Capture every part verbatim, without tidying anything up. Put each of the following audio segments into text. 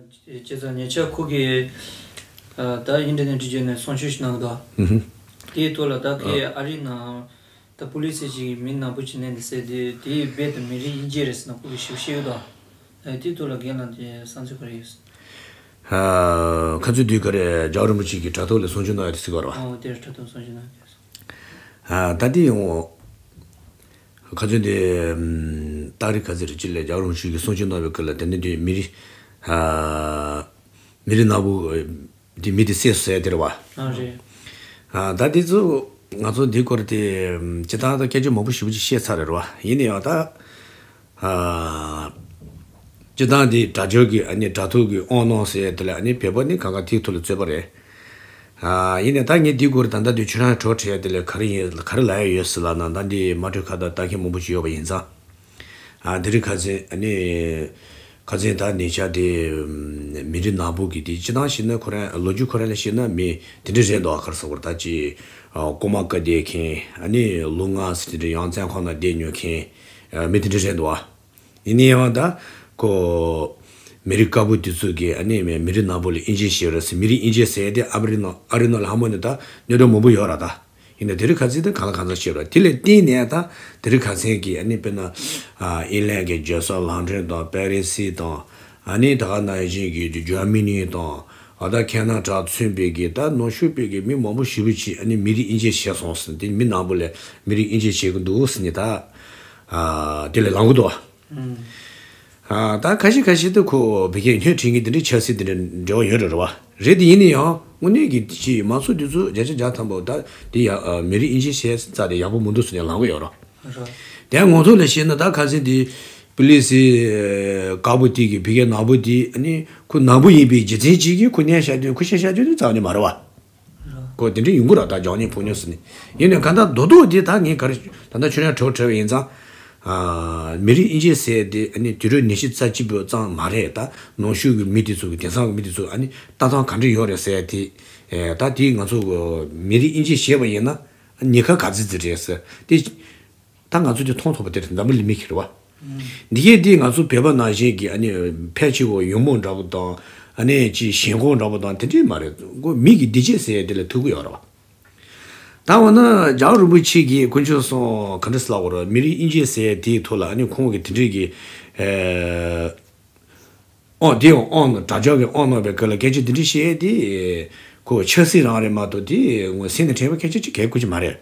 བྱས་ཙང་ཉེ་ཆར་ཁོ་གིས་ཨ་ད་ཨིན་ཊར་ནེཊ་བརྒྱུད་ནས་གསུང་ཆོས་ཤིག་གནང་གི་འདུག་ཨུ་ཧུ། དེའི་ཐོག་ལ་ད་ཁོས་ཨ་རིའི་ནང་ད་པུ་ལི་སི་ཅིག་མི་ནག་པོ་ཅིག་མནན་འདུག་ཟེར་དུས། དེའི་སྦད་དེ་མི་རིགས་དབྱེ་འབྱེད་རེད་ཟེར་ནས་ཁོ་གིས་ཞིབ་བཤད་ཡོད་དོ། ཨ་དེའི་ཐོག་ལ་རྒན་ལགས་ཀྱི་བསམ་ཚུལ་ག་རེ་ཡོད། ཨ་ཁ་རྩོད་དུས་ག་རེ་རྒྱལ་བ་རིན་པོ་ཆེ་གིས་དྲ་ཐོག་ལ་གསུང་ཆོས་གནང་ཡ་དེ་ཟེར་གི་རེད་བ། ཨོ་དེར་དྲ་ཐོག་གསུང་ཆོས་གནང་དེ། ཨ་ད་དེ་ཡོང་ཁ་རྩོད་དེ་ཨམ་སྟག་རི་ཁ་རྩོད་རེད། ཅི་ལས་རྒྱལ་བ་རིན་པོ་ཆེ་གིས་གསུང་ཆོས་གནང་བའི་སྐབས་ལ་དེ་ནས་དེ་མི་རིགས་ཨ་མི་རིགས་ནག་པོ་དེ་མི་དེ་བསད་སོང་ཟེར་དེ་རེད་བ། ཨ་རེད། ཨ་ད་དེ་ཚོ་ང་ཚོ་འདི་སྐོར་དེ་སྤྱིར་བཏང་ད་སྐད་ཆ་མང་པོ་ཞེ་པོ་ཅིག་བཤད་ཚར་རེད་བ། ཡིན་ན་ཡང་ད་ཨ་སྤྱིར་བཏང་འདི་དྲ་ཕྱོགས་ཀྱི་ཨ་ནི་དྲ་ཐོག་གི་དབང་གནང་ཟེར་དེ་ལ་ཨ་ནི་བོད་པ་ནི་གང་ག་དེའི་ཐོག་ལ་རྩོད་པ་རེད། ཨ་ཡིན་ནའི་ད་ངས་འདི་སྐོར་ད་ལྟ་དུས་ཁྱོད་རང་གྲོགས་བྲལ་ཡ་དེ་ལ་ག་རེ་ཡིན་ག་རེ་ལབ་ཡ་ཡོད་ཟེར་ལབ་ན། ད་འདི་མ་གྲོས་ཁ་བརྡ་ལྟ་མཁན་མང་པོ་ཞིག་ཡོད་པ་ཡིན་ཙང་། ཨ་དེ་རིང་ཁ་སང་ཨ་ནི་ཁ་སང་ད་ཉེ་ཆར་དེ་མི་རིགས་ནག་པོ་གི་དེ་སྤྱིར་བཏང་བཤད་ན་ཁོ་རང་ལོ་རྒྱུས་ཁོ་རང་ལ་བཤད་ན་མི་དེ་འདྲ་རེད་འདུག་ག་རེ་ཟེར་དགོས་རེད། ད་ཅི་ཨ་རྐུན་མ་བཀག་བསྡད་མཁན། ཨ་ནི་ལོ་ལྔ་ཙམ་དེ་འདྲ་ཡང་བཙོན་ཁང་ནང་བསྡད་མྱོང་མཁན་ཨ་མི་དེ་འདྲ་རེད་འདུག་ཨ། ཡིན་ནའི་ཡང་ད་ཁོ་མི་རིགས་དཀར་པོ་དེ་ཚོ་གིས་ཨ་ནི་མི་མི་རིགས་ནག་པོ་ལ་དབྱེ་འབྱེད་བྱེད་རེད་ཟེར། མི་རིགས་དབྱེ་འབྱེད་ཟེར་དེ་ཨ་རི་ནང་ཨ་རི་ནང་ལ་ཧ་མོ་ནི་ད་གནད་དོན་མང་པོ་ཡོད་རེད་ད། ཡིན་ན་དེ་རིང་ཁ་སང་དེ་གང་ལ་གང་འཚམ་བཤད་རོགས། དེ་ལས་བརྟེན་ནས་ད་དེ་རིང་ཁ་སང་གི་ཨ་ནི་དཔེར་ན་ཨ་ཨིན་ལན་གྱི་རྒྱལ་ས་ལོན་ཌོན་དང་པེ་རི་སི་དང་། ཨ་ནི་ད་ག་ནང་བཞིན་གྱི་འཇར་མ་ནི་དང་། ཨ་ད་ཁེ་ན་ཌ་མཚོན་པའི་གི་ད་ནུབ་ཕྱོགས་པའི་གི་མི་མང་པོ་ཞེ་པོ་ཅིག་ཨ་ནི་མི་རིགས་དབྱེ་འབྱེད་བྱས་སོང་ཟེར། དེ་མི་ནག་པོ་ལ་མི་རིགས་དབྱེ་འབྱེད་བྱེད་ཀྱི་འདུག་ཟེར་ནས་ད་ཨ་དེ་ལས་ལངས་ཀྱི་འདུག་བ། ཨ་ད་ཁ་ཤས་ཁ་ཤས་དུ་ཁོ་བི་ཀའི་ཉོས་ཁྲིད་མཁན་དེ་འདྲའི་ཆབ་སྲིད་དེ་འདྲ་འབྲེལ་བ་ཡོད་རེད་རེད་བ། རེད་དེ་ཡིན་ན་ཡང་དངོས་གནས་ཀྱི་ཅིག་མང་ཚོགས་དེ་ཚོ་བརྒྱ་ཆ་བརྒྱ་ཐམ་པ་ད་དེ་ཡ་ཨ་མི་རིགས་དབྱེ་འབྱེད་བྱས་ཙང་དེ་ཡག་པོ་མི་འདུག་ཟེར་ནས་ལངས་ཀྱི་ཡོད་རེད། རེད། དེ་ང་ཚོ་ལ་བཤད་ན་ད་ཁ་སང་དེ་པུ་ལི་སི་དཀར་པོ་དེ་གིས་བི་ཀའི་ནག་པོ་དེ་ཨ་ནི་ཁོ་ནག་པོ་ཡིན་པའི་རྒྱུ་མཚན་གཅིག་གིས་ཁོ་མནན་བཞག་དུས་ཁོ་བཤད་བཞག་དུས་དེ་རྩ་བ་ནས་མ་རེད་བ། ཁོ་དེ་འདྲ་ཡོང་གི་རེད་ད། རྒྱང་རྙིང་ཕོ་ཉ་ཟེར་ནས། ཡིན་ནའི་གང་ལྟར་རྡོག་རྡོག་དེ་ད་ངས་ག་རེ་ད་ལྟ་ཁྱོད་རང་གྲོགས་བྲལ་བ་ཡིན་ཙང་། ཨ་མི་རིགས་དབྱེ་འབྱེད་ཟེར་དེ་ཨ་ནི་དུས་རབས་ཉི་ཤུ་རྩ་གཅིག་པོ་ཙམ་མ་རེད། ད་ནུབ་ཕྱོགས་ཀྱི་མི་དེ་ཚོ་གི་དེང་སང་གི་མི་དེ་ཚོ་ཨ་ནི་ལྟ་སྟངས་ག་འདྲ་ཡོད་རེད་ཟེར་དེ། ཨེ་ད་དེ་ང་ཚོ་མི་རིགས་དབྱེ་འབྱེད་བྱས་པ་ཡིན་ན་ཉེན་ཁ་ག་ཚོད་ཅིག་རེད་ཟེར་དེ། ད་ང་ཚོ་དེ་མཐོང་ཐུབ་པ་དེ་རེད། འཛམ་བུ་གླིང་མི་ཁྱེར་བ། འདི་གས་དེ་ང་ཚོ་བོད་པ་ནང་བཞིན་གྱི་ཨ་ནི་ཕལ་ཆེ་བ་ཡུ་མོ་འདྲ་པོ་དང་། ཨ་ནི་ཅི་ཞེན་ཁོག་འདྲ་པོ་དང་དེ་འདྲས་མ་རེད། ཁོ་མི་གི་བདེ་སྐྱིད་ཟེར་ཡ་དེ་ལ་ཐུག་གི་ཡོད་རེད་བ། ད་འོ་ན་རྒྱལ་བ་རིན་པོ་ཆེ་གིས་དཀོན་མཆོག་གསུམ་ག་འདྲ་ཟེར་ལབ་དགོས་རེད། མི་རིགས་དབྱེ་འབྱེད་ཟེར་ཡ་དེའི་ཐོག་ལ་ཨ་ནི་ཁོང་གིས་དེ་འདྲས་ཀྱི་ཨེ། ཨོ་དེ་ཡང་ཨོ་ནོ་དྲ་ཇག་གི་ཨོ་ནོ་བའི་སྐོར་ལ་སྐད་ཆ་འདི་འདྲ་བཤད་དེ། ཁོ་ཆབ་སྲིད་རང་རེད་མ་གཏོགས་དེ་ངོ་སེམས་ནས་དྲན་པའི་སྐད་ཆ་ཅིག་གལ་དགོས་ཀྱི་མ་རེད།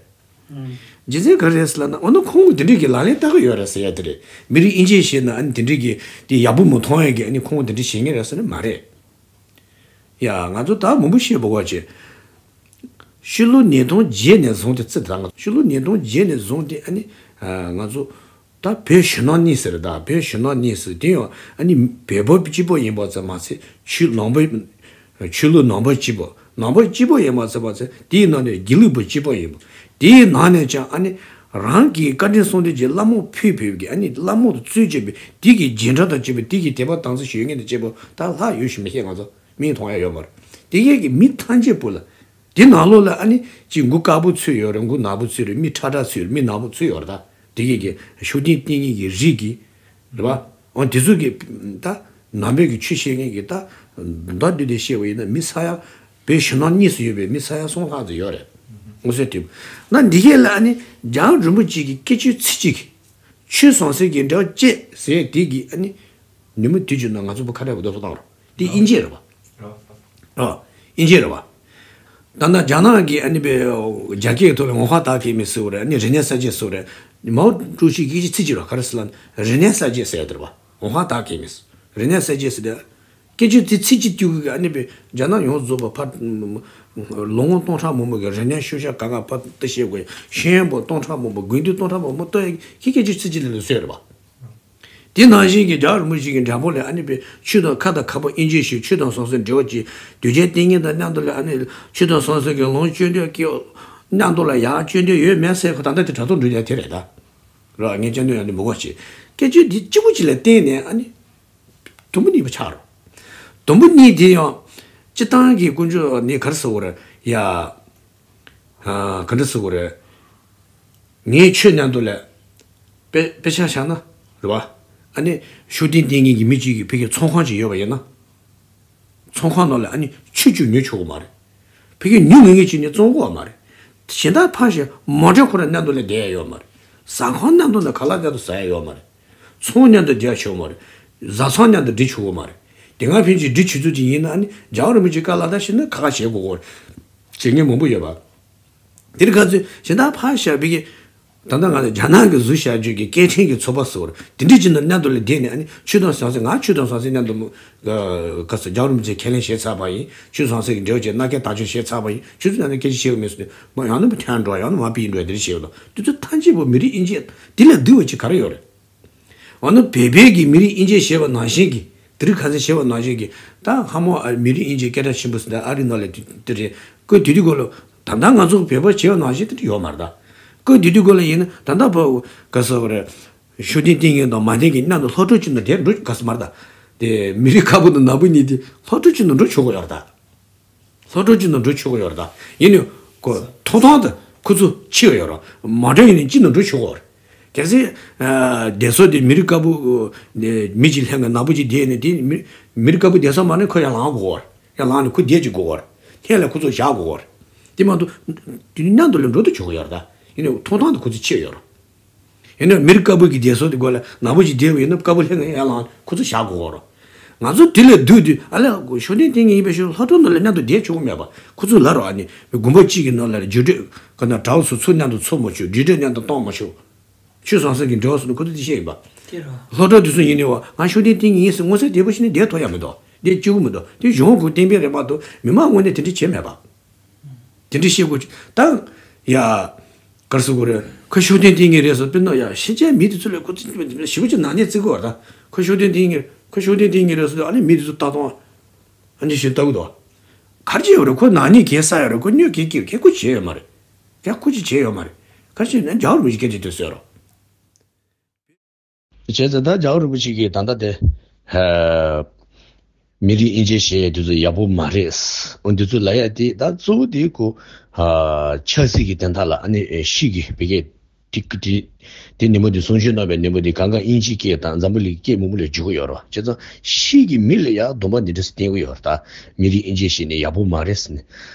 རྒྱུ་མཚན་ག་རེ་རེད་ཟེར་ལབ་ན། འོ་ན་ཁོང་འདི་འདྲ་གི་ལག་ལེན་བསྟར་གི་ཡོད་རེད་ཟེར་ཡ་དེ་རེད། མི་རིགས་དབྱེ་འབྱེད་བྱས་ན་ཨ་ནི་དེ་འདྲ་གི་དེ་ཡག་པོ་མི་མཐོང་ཡ་གི་ཨ་ནི་ཁོང་འདི་འདྲ་བྱེད་ངེས་རེད་ཟེར་ན་མ་རེད། ཡ་ང་ཚོ་ད་མང་པོ་བཤད་དགོས་པ་བྱས། ཕྱི་ལོ་ཉིས་སྟོང་བརྒྱད་ནས་བཟུང་སྟེ་བརྩི་ད། ང་ཚོ་ཕྱི་ལོ་ཉིས་སྟོང་བརྒྱད་ནས་བཟུང་སྟེ་ཨ་ནི་ང་ཚོ་ད་བོད་ཕྱི་ནང་གཉིས་ཟེར། ད་བོད་ཕྱི་ནང་གཉིས་ཟེར་དེ་ཡང་ཨ་ནི་བོད་པ་གཅིག་པོ་ཡིན་པ་ཙམ་མ་ཟད། ཆོས་ནང་པ་ཆོས་ལུགས་ནང་པ་གཅིག་པོ་ནང་པ་གཅིག་པོ་ཡིན་པ་ཙམ་མ་ཟད། དེའི་ནང་ནས་དགེ་ལུགས་པ་གཅིག་པོ་ཡིན་པ། དེའི་ནང་ནས་ཀྱང་ཨ་ནི་རང་གི་བཀའ་དྲིན་གསུམ་ལྡན་གྱི་བླ་མ་ཕུད་ཕུད་ཀྱི་ཨ་ནི་བླ་མ་དང་བཙུན་བྱས་པའི་དེ་གི་རྗེས་འབྲང་དང་བཅས་པའི་དེ་གི་དད་པ་དམ་ཚིག་ཞུ་མཁན་དང་བཅས་པ་ད་ལྷག་ཡོད་ཞུ་མི་ཤེས། ང་ཚོ་མིག་མཐོང་ཡ་ཡོད་མ་རེད། དེ་གས་ཀྱི་མི་ཐམས་ཅད་པོ་ལ། དེ་ནང་ལོགས་ལ་ཨ་ནི་ཅིག་མགོ་དཀར་པོ་ཚོས་ཡོད་རེད། མགོ་ནག་པོ་ཚོས་རེད། མི་ཁྲ་ཁྲ་ཚོས་རེད། མི་ནག་པོ་ཚོས་ཡོད་རེད། ད་དེ་གས་ཀྱི་ཤུགས་ལྡན་བསྟེན་མཁན་གྱི་རིགས་ཀྱི་རེད་བ། འོ་དེ་ཚོ་གི་ད་ནང་པའི་གི་ཆོས་བཤད་མཁན་གྱི་ད་མདོར་བསྡུས་ཏེ་བཤད་པ་ཡིན་ན་མི་ས་ཡ་བོད་ཕྱི་ནང་གཉིས་སུ་ཡོད་པའི་མི་ས་ཡ་གསུམ་ལྷག་ཙམ་ཡོད་རེད། མངོན་གསལ་དོད་པོ། ན་འདི་གས་ལ་ཨ་ནི་རྒྱལ་བ་རིན་པོ་ཆེ་གི་སྐད་ཆའི་ཚིག་གཅིག་གིས་ཆོས་ཟང་ཟིང་གི་འབྲེལ་བ་བཅད་ཟེར་དེ་གི་ཨ་ནི་ཉིན་མོ་དུས་གཅིག་ན་ང་ཚོ་བོད་ཁ་བྲལ་བ་རྡོ་སོ་བཏང་རོགས། དེ་དབྱིན་ཇི་རེད་བ། ཨ། དབྱིན་ཇི་རེད་བ། ད་ལྟ་རྒྱ་ནག་གི་ཨ་ནི་པའི་རྒྱ་སྐད་ཐོག་ལ་ཝུན་ཧྭ་ཏཱ་ཀེ་མིན་ཟེར་བ་རེད། ཨ་ནི་རིག་གནས་གསར་བརྗེ་ཟེར་བ་རེད། མའོ་ཀྲུའུ་ཞི་གིས་ཚིག་གཅིག་རེད། ག་རེ་ཟེར་ལབ་ན་རིག་གནས་གསར་བརྗེ་ཟེར་ཡ་དེ་རེད་བ། ཝུན་ཧྭ་ཏཱ་ཀེ་མིན་ཟེར། རིག་གནས་གསར་བརྗེ་ཟེར་དེ། སྐད་ཆ་དེ་ཚིག་གཅིག་གཅིག་གིས་ཨ་ནི་པའི་རྒྱ་ནག་ཡོངས་རྫོགས་པ་ཕར་ལོ་ངོ་སྟོང་ཕྲག་མང་པོ་གི་རིག་གནས་ཤུལ་བཞག་གང་ག་ཕར་ལྟ་ཤེས་དགོས། ཤེས་ཡོན་པ་སྟོང་ཕྲག་མང་པོ་དགོན་སྡེ་སྟོང་ཕྲག་མང་པོ་གཏོར་ཡ་གི་སྐད་ཆ་ཚིག་གཅིག་ལ་ལ་བཟོས་རེད་བ། དེ་ནང་བཞིན་གྱི་རྒྱལ་བ་རིན་པོ་ཆེ་གི་འགྲེལ་པ་ལས་ཨ་ནི་པའི་ཆོས་དང་ཁ་དང་ཁ་པོ་དབྱེ་འབྱེད་ཞུས། ཆོས་དང་ཟང་ཟིང་འབྲེལ་བ་གྱིས་དོལ་རྒྱལ་བསྟེན་མཁན་དང་མཉམ་དུ་ལ་ཨ་ནི་ཆོས་དང་ཟང་ཟིང་གི་ལོངས་སྤྱོད་འདོད་ཀྱི་མཉམ་དུ་ལ་ཡག་སྤྱོད་འདོད་ཡོད་མེད་ཟེར་ཁོ་ད་ལྟ་དེ་དྲ་ཐོག་འགྲོ་ཡ་དེ་རེད་ད། ར་ངས་སྤྱོད་འདོད་ཡ་ནི་མི་གོ་ཆེ། སྐད་ཆ་འདི་གཅིག་པུ་གཅིག་ལ་བརྟེན་ནས་ཨ་ནི་དུམ་བུ་གཉིས་པ་ཆགས་རོ། དུམ་བུ་གཉིས་དེ་ཡང་སྤྱི་བཏང་གི་དཀོན་མཆོག་ནི་ག་རེ་ཟེར་དགོས་རེད་ཡ། ཨ་ག་འདྲ་ཟེར་དགོས་རེད། ངའི་ཆོས་མཉམ་དུ་ལ་དཔེ་དཔེ་ཆ་བཞག་ན་རེད་བ། ཨ་ནི་ཤུགས་ལྡན་བསྟེན་མཁན་གྱི་མི་གཅིག་གིས་ཕ་གིའི་ཚོང་ཁང་ཅིག་ཡོད་པ་ཡིན་ན། ཚོང་ཁང་ནང་ལ་ཨ་ནི་ཆུ་ཅིག་ཉོ་ཆོག་གི་མ་རེད། ཕ་གིར་ཉོ་མི་ངེས་ཅིག་ནི་བཙོང་གི་མ་རེད། གཞན་དག་ཕར་བཞག་མོ་ཊ་ཁོ་རང་མཉམ་དུ་ལ་བསྡད་ཡ་ཡོད་མ་རེད། ཟ་ཁང་མཉམ་དུ་ལ་ཁ་ལག་མཉམ་དུ་ཟ་ཡ་ཡོད་མ་རེད། ཚོང་མཉམ་དུ་བསྡད་ཆོག་མ་རེད། བཟའ་ཚང་མཉམ་དུ་སྒྲིག་ཆོག་གི་མ་རེད། དེ་སྔ་ཕན་ཆད་སྒྲིག་ཆོག་ཚུལ་ཅིག་ཡིན་ན་ཨ་ནི་རྒྱལ་བ་རིན་པོ་ཆེ་བཀའ་སློབ་ལྟར་བྱས་ན་ཁག་ཁག་བྱེད་དགོས་གོ། བྱེད་མཁན་མང་པོ་ཡོད་པ། དེ་རིང་ཁ་ཚོས་གཞན་དག་ཕར་བཞག་པའི་གི། ད་ལྟ་ང་ཚོ་རྒྱ་ནག་གིས་བཟོས་བཞག་རྒྱུ་གི་སྐད་འཕྲིན་གྱི་ཚོགས་པ་ཟེར་བ་དེ་འདྲ་ཅིག་ནང་མཉམ་དུ་ལ་བསྡད་ནས་ཨ་ནི་ཆོས་དང་ཟང་ཟིང་། ང་ཆོས་དང་ཟང་ཟིང་མཉམ་དུ་ལ་ག་ས་རྒྱལ་བ་རིན་པོ་ཆེ་ཁས་ལེན་བྱས་ཚར་བ་ཡིན། ཆོས་ཟང་ཟིང་གི་འབྲེལ་བ་བྱས་མནའ་བསྐྱལ་དག་བཅོས་བྱས་ཚར་བ་ཡིན། ཁྱོད་ཚོ་ཡང་ན་སྐད་ཆ་བཤད་གི་མེད་ཟེར་ནས་མ་ཡང་ན་མ་ཐལ་འགྲོ་ཡང་ན་མ་པི་འགྲོ་དེ་འདྲ་བྱས་ཡོད་ལ། དེ་ཚོ་ཐམས་ཅད་པོ་མི་རིགས་དབྱེ་འབྱེད་དེ་ལས་སྡུག་པ་ཅིག་ག་རེ་ཡོད་རེད། འོ་ན་བོད་པའི་གི་མི་རིགས་དབྱེ་འབྱེད་བྱས་པ་ནང་བཞིན་གྱི། དེ་རིང་ཁ་སང་བྱས་པ་ནང་བཞིན་གྱི། ད་ཧ་མོ་ཨ་མི་རིགས་དབྱེ་འབྱེད་སྐད་གྲགས་ཆེན་པོ་ཟེར་ད་ཨ་རི་ནང་ལ་དེ་དེ་རེད། ཁོས་དེ་དུས་སྐོར་ལ་ད་ལྟ་ང་ཚོ་བོད་པ་བྱས་པ་ནང་བཞིན་དེ་འདྲ་ཡོད་མ་རེད་ད། ཁོས་དེ་དུས་སྐོར་ལ་ཡིན་ན་ད་ལྟ་བོད་ག་ས་བ་རེད། ཤུགས་ལྡན་བསྟེན་མཁན་དང་མ་བསྟེན་མཁན་མཉམ་དུ་སློབ་གྲྭ་གཅིག་ནང་བསྡད་འགྲོ་ག་ས་མ་རེད་ད། དེ་མི་རིགས་དཀར་པོ་དང་ནག་པོ་གཉིས་དེ་སློབ་གྲྭ་གཅིག་ནང་འགྲོ་ཆོག་གི་ཡོད་རེད་ད། སློབ་གྲྭ་གཅིག་ནང་འགྲོ་ཆོག་གི་ཡོད་རེད་ད། ཡིན་ནའི་ཁོ་ཐོབ་ཐང་དེ་ཁོ་ཚོ་ཕྱེ་ཡོད་རེད། མ་འགྲོ་ཡིན་ནའི་གཅིག་ནང་འགྲོ་ཆོག་གི་ཡོད་རེད། གལ་སྲིད་ཨ་བསྡད་ས་དེ་མི་རིགས་དཀར་པོ་ཨ་མི་གཅིག་ལྷན་གྱི་ནག་པོ་གཅིག་བསྡད་ནས་དེ་མི་མི་རིགས་དཀར་པོ་བསྡད་ས་མ་རེད། ཁོ་ཡར་ལངས་དགོས་རེད། ཡར་ལངས་ནས་ཁོ་བསྡད་ཅིག་དགོས་རེད། ལྷན་ལ་ཁོ་ཚོ་བཞག་དགོས་རེད། དེ་མ་གཏོགས་དེ་མཉམ་དུ་ལ་འགྲོ་དུ་ཆོག་གི་ཡོད་རེད་ད། ཡིན་ནའི་ཐོབ་ཐང་དེ་ཁོ་ཚོ་ཕྱེ་ཡོད་རེད། ཡིན་ནའི་མི་རིགས་དཀར་པོ་གི་བསྡད་ས་དེ་སྒང་ལ་ནག་པོ་གཅིག་བསྡད་པ་ཡིན་ན་དཀར་པོ་ལྷན་ཡར་ལངས་ཁོ་ཚོ་བཞག་དགོས་རེད། ང་ཚོ་དེ་ལས་སྡུག་དུས་ཨ་ལས་ཤུགས་ལྡན་བསྟེན་མཁན་ཡིན་པའི་ཕྱིར་སློབ་གྲྭ་ནང་ལ་མཉམ་དུ་བསྡད་ཆོག་གི་མེད་པ། ཁོ་ཚོས་ལབ་རོགས། ཨ་ནི་དགོན་པ་གཅིག་གི་ནང་ལ་རྒྱུགས་སྤྲོད་ག་ན་གྲྭ་བ་ཚོ་ཚུར་མཉམ་དུ་འཚོགས་མ་ཆོག་རྒྱུགས་སྤྲོད་མཉམ་དུ་གཏོང་མ་ཆོག་ཆོས་ཟང་ཟིང་གི་འབྲེལ་བ་སོགས་ནི་ཁོ་ཚོ་དེ་བཤད་ཡིན་པ། དེ་རོ། སློབ་གྲྭ་དེ་ཚོ་ཡིན་ནའི་བ་ང་ཤུགས་ལྡན་བསྟེན་མཁན་ཡིན་ཟེར་མངོན་གསལ་དོད་པོ་བྱས་ནས་བསྡད་ཐུབ་ཡ་མི་འདུག་བསྡད་བཅུག་གི་མི་འདུག་དེ་གཞུང་གི་བསྟན་པའི་རིམ་པ་དང་མི་མང་ངོས་ནས་དེ་འདྲ་བྱས་མེད་པ། དེ་འདྲ་བཤད་དགོས་ཀྱི་ད། ཡ། ག་རེ་ཟེར་དགོས་རེད། ཁོ་ཤུགས་ལྡན་བསྟེན་མཁན་རེད་ཟེར་དཔེར་ན་ཡ་ཕྱི་རྒྱལ་མི་དེ་ཚོ་ལ་ཁོ་ཚོ་ཞེ་པོ་ཅིག་ནག་ཉེས་བརྩི་གི་ཡོད་རེད་ད། ཁོ་ཤུགས་ལྡན་བསྟེན་མཁན་ཁོ་ཤུགས་ལྡན་བསྟེན་མཁན་རེད་ཟེར་དུས་ཨ་ནི་མི་དེ་ཚོ་ལྟ་སྟངས་ཨ་ནི་ཞིག་ལྟ་གི་འདུག་ག་རེ་བྱས་ཡོད་རེད། ཁོ་ནག་ཉེས་གས་བསགས་ཡོད་རེད། ཁོ་སྨྱོ་གས་ཀྱི་གས་ཁོ་བྱས་ཡོད་མ་རེད། གས་ཁོ་ཅིག་བྱས་ཡོད་མ་རེད། ག་རེ་བྱས་ན་རྒྱལ་བ་རིན་པོ་ཆེ་སྐད་ཆ་དེ་ཟེར་རོགས། བྱས་ཙང་ད་རྒྱལ་བ་རིན་པོ་ཆེ་གིས་ད་ལྟ་དེ། ཧ། མི་རིགས་དབྱེ་འབྱེད་བྱེད་ཡ་དེ་ཚོ་ཡག་པོ་མ་རེད། འོ་འདི་ཚོ་ལབ་ཡ་དེ་ད་གཙོ་བོ་དེ་ཁོ། ཧ། ཆབ་སྲིད་ཀྱི་དོན་དག་ལ་ཨ་ནི་ཕྱི་གི་བི་གེ་ཏིག་ཏི་དེ་ནི་མོ་དེ་གསུང་ཆོས་གནང་བའི་ནི་མོ་དེ་གང་ག་དབྱིན་ཇིའི་སྐད་དང་འཛམ་བུ་གླིང་སྐད་མང་པོ་ལ་བསྒྱུར་གི་ཡོད་རེད། བྱས་ཙང་ཕྱི་གི་མི་ལ་ཡ་སྡོམ་པ་འདི་འདྲ་སེ་བསྟན་གི་ཡོད་རེད། ད་མི་རིགས་དབྱེ་འབྱེད་བྱེད་ནི་ཡག་པོ་མ་རེད་ཟེར་ནས།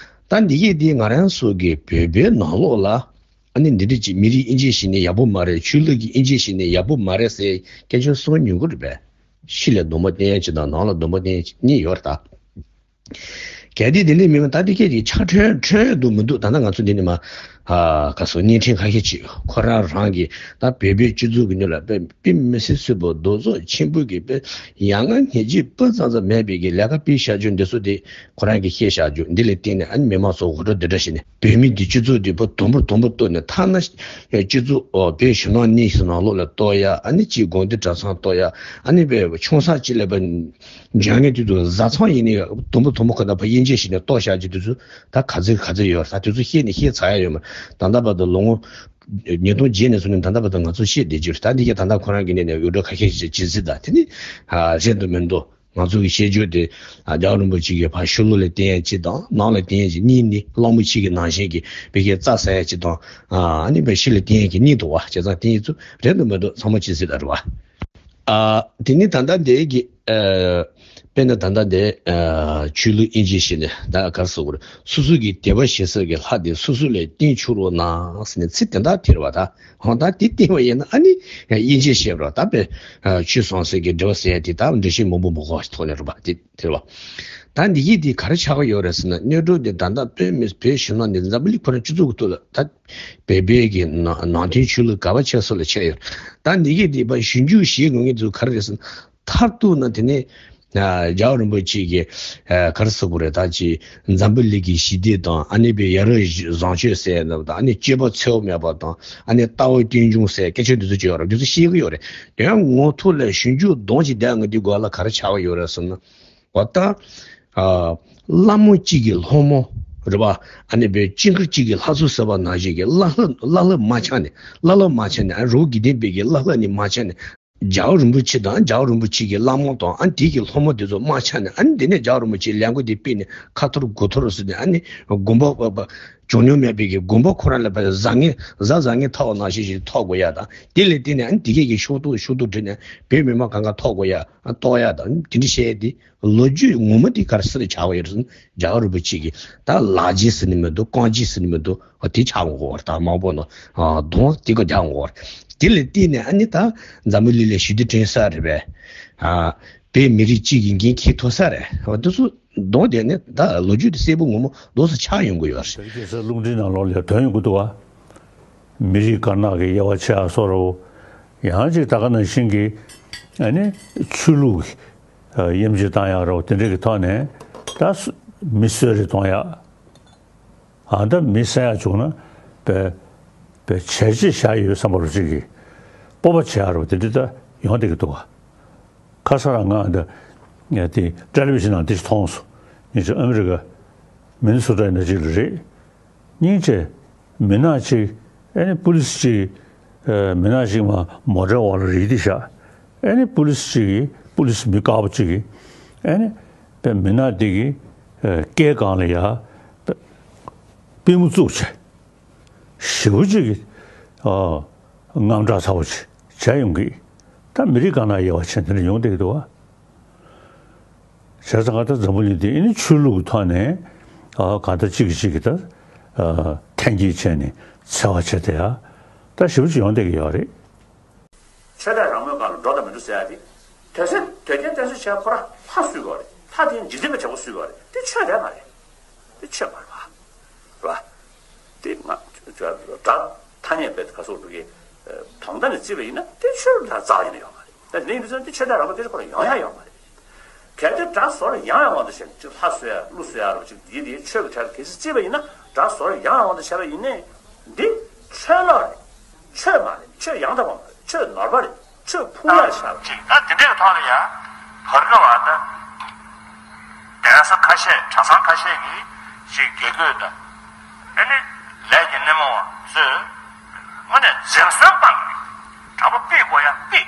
ད་འདི་གས་དེ་ང་རང་ཚོ་གི་བོད་པའི་ནང་ལོགས་ལ། ཨ་ནི་འདི་འདྲ་ཅིག་མི་རིགས་དབྱེ་འབྱེད་བྱེད་ནི་ཡག་པོ་མ་རེད། ཆོས་ལུགས་ཀྱི་དབྱེ་འབྱེད་བྱེད་ནི་ཡག་པོ་མ་རེད་ཟེར་སྐད་ཆ་གསུང་མྱོང་གི་རེད་པས། ཕྱི་ལ་སྡོམ་པ་བསྟན་ཡ་ཅིག་དང་ནང་ལ་སྡོམ་པ་བསྟན་ཡ་ཅིག་གཉིས་ཡོད་རེད་ད། གལ་ཏེ་དེ་འདྲ་མིན་ན་ད་འདི་སྐད་ཅིག་ཆ་འཕྲོད་འཕྲོད་འདུག་མི་འདུག་ད་ལྟ་ང་ཚོ་འདི་ནི་མ། ཨ་ག་སོ་བརྙན་འཕྲིན་ཁ་ཤས་ཅིག་ཁོ་རང་རང་གི་ད་བོད་པའི་སྤྱི་ཚོགས་ཀྱི་ནང་ལ་དཔེ་དཔེ་མི་སྲིད་སྲིད་པོ་རྡོ་བཟོ་ཆེན་པོ་གི་དཔེ་ཡ་ང་སྙིང་རྗེ་སྤུ་ཙམ་ཙམ་མེད་པའི་གི་ལས་ཀ་སྤེལ་བཞག་རྒྱུ་འདི་ཚོ་དེ། ཁོ་རང་གིས་བཤད་བཞག་རྒྱུ་འདི་ལ་བརྟེན་ནས་ཨ་ནི་མི་མང་ཚོ་ངོ་སྤྲོད་འདི་འདྲ་བྱས་ནས་བོད་མི་འདི་སྤྱི་ཚོགས་འདི་པོ་དུམ་བུ་དུམ་བུ་གཏོར་ནས་ཐ་ན་སྤྱི་ཚོགས་ཨོ་བོད་ཕྱི་ནང་གཉིས་སུ་ནང་ལོགས་ལ་གཏོར་ཡ། ཨ་ནི་གཅིག་དགོན་སྡེ་གྲྭ་ཚང་གཏོར་ཡ། ཨ་ནི་བོད་ཆུང་ས་གཅིག་ལ་བ་འཇང་ངེ་དུས་དུ་བཟའ་ཚང་ཡིན་ནི་དུམ་བུ་དུམ་བུ་ཁོ་ན་བ་དབྱེ་འབྱེད་བྱས་ནས་གཏོར་བཞག་རྒྱུ་དེ་ཚོ་ད་ག་ཚོད་ག་ཚོད་ཡོད་ད། དེ་ཚོ་བཤད་ནས་བཤད་ཚར་ཡ་ཡོད་མ་རེད། ད་ལྟ་བར་དུ་ལོ་ངོ་ཉིས་སྟོང་བརྒྱད་ནས་བཟུང་ནས་ད་ལྟ་བར་དུ་ང་ཚོ་བཤད་བསྡད་རྒྱུ་རེད། ད་འདི་ག་ད་ལྟ་ཁོ་རང་གི་ནས་ནས་འུར་སྒྲོག་ཁ་ཤས་ཤིག་བྱེད་སྲིད་ད་དེ་ནི་རེད་འདུག་མི་འདུག་ང་ཚོ་གི་བཤད་རྒྱུ་དེ་ཨ་རྒྱལ་བ་རིན་པོ་ཆེ་གི་ཕར་ཕྱི་ལོགས་ལ་བསྟན་ཡ་གཅིག་དང་ནང་ལ་བསྟན་ཡ་གཅིག་གཉིས་ནི་གླང་པོ་ཆེ་གི་ནང་བཞིན་གྱི་བི་གའི་རྩྭ་ཟ་ཡ་གཅིག་དང་ཨ་ནི་བའི་ཕྱི་ལ་བསྟན་ཡ་གི་གཉིས་འདུག་བ། བྱས་ཙང་བསྟན་ཡ་ཚོ་རེད་འདུག་མི་འདུག་ཚང་མ་བྱེད་སྲིད་ད་རེད་བ། ཨ་དེ་ནི་ད་ལྟ་འདི་གི་ཨ་དཔེར་ན་ད་ལྟ་འདི་ཨ་ཆོས་ལུགས་དབྱེ་འབྱེད་བྱས་ནས་ད་ག་རེ་ཟེར་དགོས་རེད། སོ་སོ་གི་དད་པ་བྱེད་ས་གི་ལྷ་དེ་སོ་སོ་ལ་བསྟན་ཆོག་རོགས་གནང་ཟེར་ནས་ཚིག་དེ་འདྲ་དེ་རེད་བ་ད། ཧོ་ད་དེ་བསྟན་པ་ཡིན་ན་ཨ་ནི་དབྱེ་འབྱེད་བྱེད་པ་ད་པའི་ཆོས་ཟང་ཟིང་གི་འབྲེལ་བ་ཟེར་ཡ་དེ་ད་འགྲེལ་བཤད་མང་པོ་མང་པོ་ཐོག་ནས་རེད་པ་དེ་དེ་རེད་པ། ད་འདི་གི་དེ་ག་རེ་ཆགས་ཀྱི་ཡོད་རེད་ཟེར་ན་གནས་གྲོགས་དེ་ད་ལྟ་བོད་མི་བོད་གཞིས་ནང་ནས་འཛམ་བུ་གླིང་ཁོ་རང་སྤྱི་ཚོགས་ཀྱི་ཐོག་ལ་ད་བོད་པའི་གི་ནང་ནང་བསྟན་ཆོས་ལུགས་ག་བ་ཆགས་སོགས་ལ་ཆགས་ཡོད། ད་འདི་གི་དེ་པ་ཞིབ་འཇུག་བྱེད་དགོས་ངེས་དུ་ག་རེ་རེད་ཟེར་ན། མཐར་གཏུགས་ན་དེ་ནས་རྒྱལ་བ་རིན་པོ་ཆེ་གིས་ག་རེ་ཟེར་དགོས་རེད། ད་ཅི་འཛམ་བུ་གླིང་གི་ཞི་བདེ་དང་ཨ་ནི་པའི་ཡ་རབས་བཟང་སྤྱོད་ཟེར་ནས་དང་ཨ་ནི་སྤྱོད་པ་འཚེ་བ་མེད་པ་དང་ཨ་ནི་ལྟ་བ་རྟེན་འབྱུང་ཟེར་སྐད་ཆ་འདི་ཚོ་བརྗོད་ཡོད་རེད། འདི་ཚོ་ཤེས་ཀྱི་ཡོད་རེད། དེ་ཡང་ངོ་ཐོག་ལ་ཞིབ་འཇུག་གདོང་གཅིག་བསྡད་ང་འདི་སྒང་ལ་ག་རེ་ཆགས་ཀྱི་ཡོད་རེད་ཟེར་ན། འོ་ད་ཨ་བླ་མ་གཅིག་གི་སློབ་མ་རེད་པ། ཨ་ནི་པའི་སྤྱིལ་ཁ་གཅིག་གི་ལྷ་ཚོགས་ཟེར་བ་ནང་བཞིན་གྱི་བླ་ལྷ་བླ་ལྷ་མ་ཆགས་ནས་བླ་ལྷ་མ་ཆགས་ནས་ཨ་རི་བོ་དགེ་ལྡན་པའི་གི་བླ་ལྷ་ནི་མ་ཆགས་ནས། རྒྱལ་བ་རིན་པོ་ཆེ་དང་རྒྱལ་བ་རིན་པོ་ཆེ་གི་བླ་མ་དང་ཨ་དེ་གི་སློབ་མ་དེ་ཚོ་མ་ཆགས་ནས་ཨ་ནི་དེ་ནས་རྒྱལ་བ་རིན་པོ་ཆེའི་ལས་འགུལ་དེ་སྤེལ་ནས་ཁ་འཐོར་དགུ་འཐོར་ཟེར་ནས་ཨ་ནི་དགོན་པ་པ་པ་ བྱུང་མྱོང་མེད་པའི་གི་དགོན་པ་ཁོ་རང་ལ་བཟང་ངན་གཟབ་གཟབ་ངན་ཐོག་ནང་བཞིན་ཞིག་ཐོག་དགོས་ཡ་དང་། དེ་ལས་བརྟེན་ནས་ཨ་ནི་དེ་གས་ཀྱི་ཤོག་ཐོག་ཤོག་ཐོག་བྲིས་ནས་བོད་མི་མང་གང་ག་ཐོག་དགོས་ཡ། ཨ་གཏོགས་ཡ་དང་དེ་འདྲ་བཤད་དེ། ལོ་རྒྱུས་ངོ་མ་དེ་ག་རེ་ཟེར་ནས་ཆགས་པ་ཡོད་རེད་ཟེར་ན། རྒྱལ་བ་རིན་པོ་ཆེ་གིས་ད་ལག་རྗེས་ཟེར་ནི་མི་འདུག་རྐང་རྗེས་ཟེར་ནི་མི་འདུག་འོ་དེ་ཆགས་འོང་གི་ཡོད་རེད། ད་མང་པོ་ནང་གདོང་དེ་ག་རྒྱག་འོང་གི་ཡོད་རེད། དེ་ལས་བརྟེན་ནས་ཨ་ནི་ད་འཛམ་བུ་གླིང་ལ་ཞི་བདེ་བསྐྲུན་ས་རེད་པས། ཨ་བོད་མི་རིགས་གཅིག་གི་འགན་འཁྱེར་ཐུབ་ས་རེད། འོ་དེ་ཚོ་གདོང་དེ་ནི་ད་ལོ་རྒྱུས་དེ་གསལ་པོ་ངོ་མ་རྡོག་སུ་ཆགས་ཡོང་གི་ཡོད་རེད། བོད་ཀྱི་ས་རླུང་འཕྲིན་ནང་ལོགས་ལ་ཐོན་ཡོང་གི་འདུག་བ། མི་རིགས་དཀར་ནག་གི་དབྱེ་བ་ཕྱེ་ཡ་སོགས་རོ། ཡང་ཅིག་ད་ག་ནང་བཞིན་གྱི་ཨ་ནི་ཆོས་ལུགས་ཀྱི་དབྱེ་འབྱེད་བཏང་ཡག་རོ། དེ་འདྲ་གི་ཐོག་ནས་ད་མི་གསོད་རེས་གཏོང་ཡག་ཨ་ད་མི་གསོད་ཡག་བྱུང་ན་བས་བས་བྱས་རྗེས་བཞག་ཡོད་བསམ་པ་རོ་ཅིག་གི་སྤོབས་པ་བྱེད་ཡག་རོ། དེ་འདྲ་ད་ཡོང་བསྡད་ཀྱི་འདུག་བ། ཁ་སང་རང་ང་འདི་དེ་ཊེ་ལི་བི་ཤན་ནང་འདི་ཞིག་མཐོང་སོང་། ཉིན་ཞིག་ཨ་མི་རི་ཀ་མི་ནི་སོ་ཊ་ནང་ཅིག་ལ་རེད། སྙིང་རྗེ། མི་ནག་ཅིག་ཨ་ནི་པུ་ལི་སི་ཅིག་ཨ་མི་ནག་ཅིག་མ་མོ་ཊའི་འོག་ལ་རིལ་ཏེ་བཞག་ཨ་ནི་པུ་ལི་སི་ཅིག་གིས་པུ་ལི་སི་མི་དཀར་པོ་ཅིག་གིས་ཨ་ནི་པའི་མི་ནག་འདི་གི་ཨ་སྐེ་སྒང་ལ་ཡ་པུས་མོ་བཙུགས་བྱས། ཞེ་པོ་ཅིག་གི་ཨ་དངངས་སྐྲག་ཚ་པོ་ཅིག་བྱས་ཡོང་གི། ད་མི་རིགས་སྒང་ལ་དབྱེ་བ་ཕྱེ་དེ་འདྲ་ཡོང་བསྡད་ཀྱི་འདུག་བ། བྱས་ཙང་ད་འཛམ་བུ་གླིང་འདི་ཨ་ནི་ཆོས་ལུགས་ཀྱི་ཐོག་ནས་ཨ་གང་ལྟར་གཅིག་གིས་གཅིག་གི་ད་ཨ་འཐེན་འཁྱེར་བྱས་ནས་འཚེ་བ་བྱས་ཏེ་ཡ་ད་ཞེ་པོ་ཅིག་ཡོང་བསྡད་ཀྱི་ཡོད་རེད། ཆོས་དད་རང་མོས་སྒང་ལ་འགྲོ་དང་མི་འགྲོ་ཟེར་ཡ་དེ། དོལ་རྒྱལ་དོལ་རྒྱལ་བསྟེན་གསོལ་བྱས་ཁོ་རང་ལྷ་གསོལ་གྱི་ཡོད་རེད། ལྷ་དེ་འཇིག་རྟེན་པའི་བྱ་ཕོ་གསོལ་གྱི་ཡོད་རེད། དེ་ཆོས་དད་མ་རེད། དེ་ཆོས་མ་རེད་པ། རེད་པ། དེ་ང་ད་ཐ་སྙད་དཔེ་ག་སོགས་འགྲོ་གི་དོན་དག་ནས་བརྩིས་པ་ཡིན་ན་དེ་ཆོས་ལ་རྩ་བ་ཉིད་ནས་ཡོད་མ་རེད། ད་དེ་འདྲ་ཡིན་དུས་ཙང་དེ་ཆོས་དད་རང་མོས་དེ་ཁོ་རང་ཡོང་ཡ་ཡོད་མ་རེད། གལ་ཏེ་དགྲ་ཟོར་ཡང་ཡང་དབང་དུ་བྱས་ནས་ཅིག་ལྷ་གསོལ་ཡ་ཀླུ་གསོལ་ཡ་རོ་ཅིག་དེ་དེ་ཆོས་ཀྱི་གྲལ་གལ་སྲིད་བརྩིས་པ་ཡིན་ན། དགྲ་ཟོར་ཡང་ཡང་དབང་དུ་བྱས་པ་ཡིན་ནའི་འདི་ཆོས་ལོག་རེད། ཆོས་མ་རེད། ཆོས་ཡང་དག་པ་མ་རེད། ཆོས་ནོར་པ་རེད། ཆོས་ཕུང་ཡ་ཤར་ཅིག་ད་དེ་འདྲའི་ཐོག་ལ་ཡ་བར་སྐབས་བ་ད་གདན་ས་ཁ་ཤས་གྲྭ་ཚང་ཁ་ཤས་ཀྱིས་ཅིག་དགེ་བསྐོས་དང་ཨ་ནི་ལས་ཀྱི་སྣེ་མོ་བ་ཚོས་དངོས་གནས་འཛེམ་ཟོན་སྤང་གི་གྲྭ་པ་ཕུད་དགོས་ཡ་ཕུད།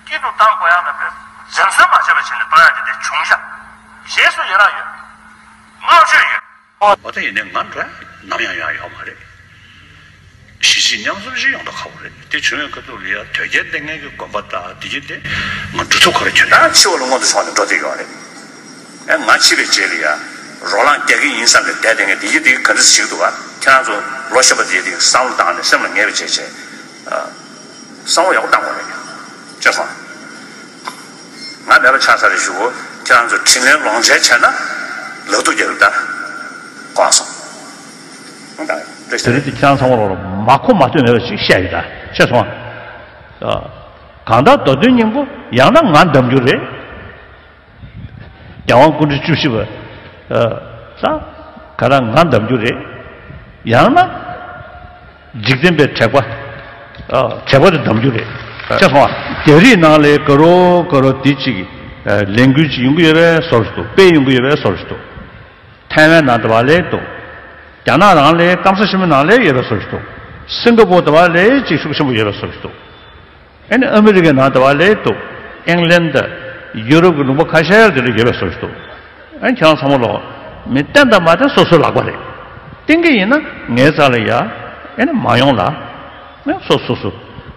སྐྱིད་སྡུག་བཏང་དགོས་ཡག་ལ་བས་འཛེམ་ཟོན་མ་བྱས་པ་བྱས་ནས་བཏང་ཡག་དེ་འདྲ་བྱུང་ཤག་གཞས་སུ་ཡི་རང་ཡོད། བསྔགས་བརྗོད་ཡོད། འོ་ད་ཡིན་ནའི་ང་འགྲོ་ཡ་ནམ་ཡང་ཡོང་ཡ་ཡོད་མ་རེད། གཞིས་བྱེས་མཉམ་འཛོམས་ཤིག་ཡོང་ཐབས་ཁག་པོ་རེད། དེ་བྱུང་བའི་ཁ་ཐུག་ལ་ཡ་དོལ་རྒྱལ་བསྟེན་མཁན་གྱི་དགོན་པ་དང་དེ་གྱིས་དེ་ང་འགྲོ་ཐུབ་ཁོ་ར་ཁྱོད་ད་ཕྱི་བ་ལ་མངོན་དུ་སོང་ནས་འགྲོ་བསྡད་ཡོད་རེད། ཨེ་ང་འཆི་བའི་རྗེས་ལ་ཡ་རོ་ལངས་རྒྱག་གི་ཡིན་བསམ་ནས་བསྡད་བསྡད་མཁན་དེ་གྱིས་དེ་ག་འདྲ་ཞིག་འདུག་ག་ཁྱེད་རང་ཚོ་ལོ་གཞོན་པ་དེ་དེ་བསམ་བློ་བཏང་ནས་སེམས་ལ་ངེས་པ་བྱས་བྱས། བསམ་བློ་ཡག་པོ་བཏང་དགོས་རེད། ཅེས་སོང་། ང་མེད་པ་ཆགས་ཚར་རེད་ཞུ་གོ་ཁྱེད་རང་ཚོ་དྲིན་ལན་ལོག་འཇལ་བྱས་ན་ལག་ཐུག་རྒྱག་གི་ད་གོ་སོང་། ད་དེ་རིང་དེ་ཁྱེད་རང་ཚང་མ་ལོག་ལ་མ་གོ་མ་ཐོས་མེད་པ་ཞིག་བཤད་ཡོད་ད་ཅེས་སོང་། གང་ལྟར་མདོ་དོན་སྙིང་པོ་ཡང་ན་ང་འདམ་རྒྱུ་རེད། རྒྱལ་དབང་སྐུ་ཕྲེང་བཅུ་བཞི་པ། ཨ། ས། ག་ར་ང་འདམ་རྒྱུ་རེད། ཡང་ན། འཇིག་རྟེན་པའི་དྲེགས་པ། ཨ། དྲེགས་པ་དེ་འདམ་རྒྱུ་རེད། ཨ། ཅེས་སོང་བ། རྒྱ་རིགས་ནང་ལ་ག་རོ་ག་རོ་དེ་གཅིག་གི། ཨ། ལས་འགུལ་གཅིག་ཡོང་གི་ཡོད་པའི་བཟོ་འདྲ་འདུག་དཔེ་ཡོང་གི་ཡོད་པའི་བཟོ་འདྲ་འདུག་ཐའེ་ཝན་ནང་དུ་བ་ལས་འདུག་རྒྱ་ནག་རང་ལ་སྐམ་ས་ཆེན་པོ་ནང་ལ་ཡོད་པའི་བཟོ་འདྲ་འདུག་སིང་ག་པོར་དུ་བ་ལས་གཅིག་ཤུགས་ཆེན་པོ་ཡོད་པའི་བཟོ་འདྲ་འདུག་ཨ་ནི་ཨ་མི་རི་ཀའི་ནང་དུ་བ་ལས་འདུག་ཨིང་ལན་དང་ཡུ་རོབ་ཀྱི་ལུང་པ་ཁ་ཤས་དེ་འདྲ་ཡོད་པའི་བཟོ་ཞིག་འདུག་ཨ་ནི་ཁྱེད་རང་ཚང་མ་ལོག་མི་བསྟེན་དང་མ་བསྟེན་སོ་སོའི་ལག་པ་རེད། བསྟེན་གྱི་ཡིན་ན་ངའི་རྩ་ལ་ཡ། ཨ་ནི་མ་ཡོང་ལ། ཨ་ནི་སོ་སོ་སོ།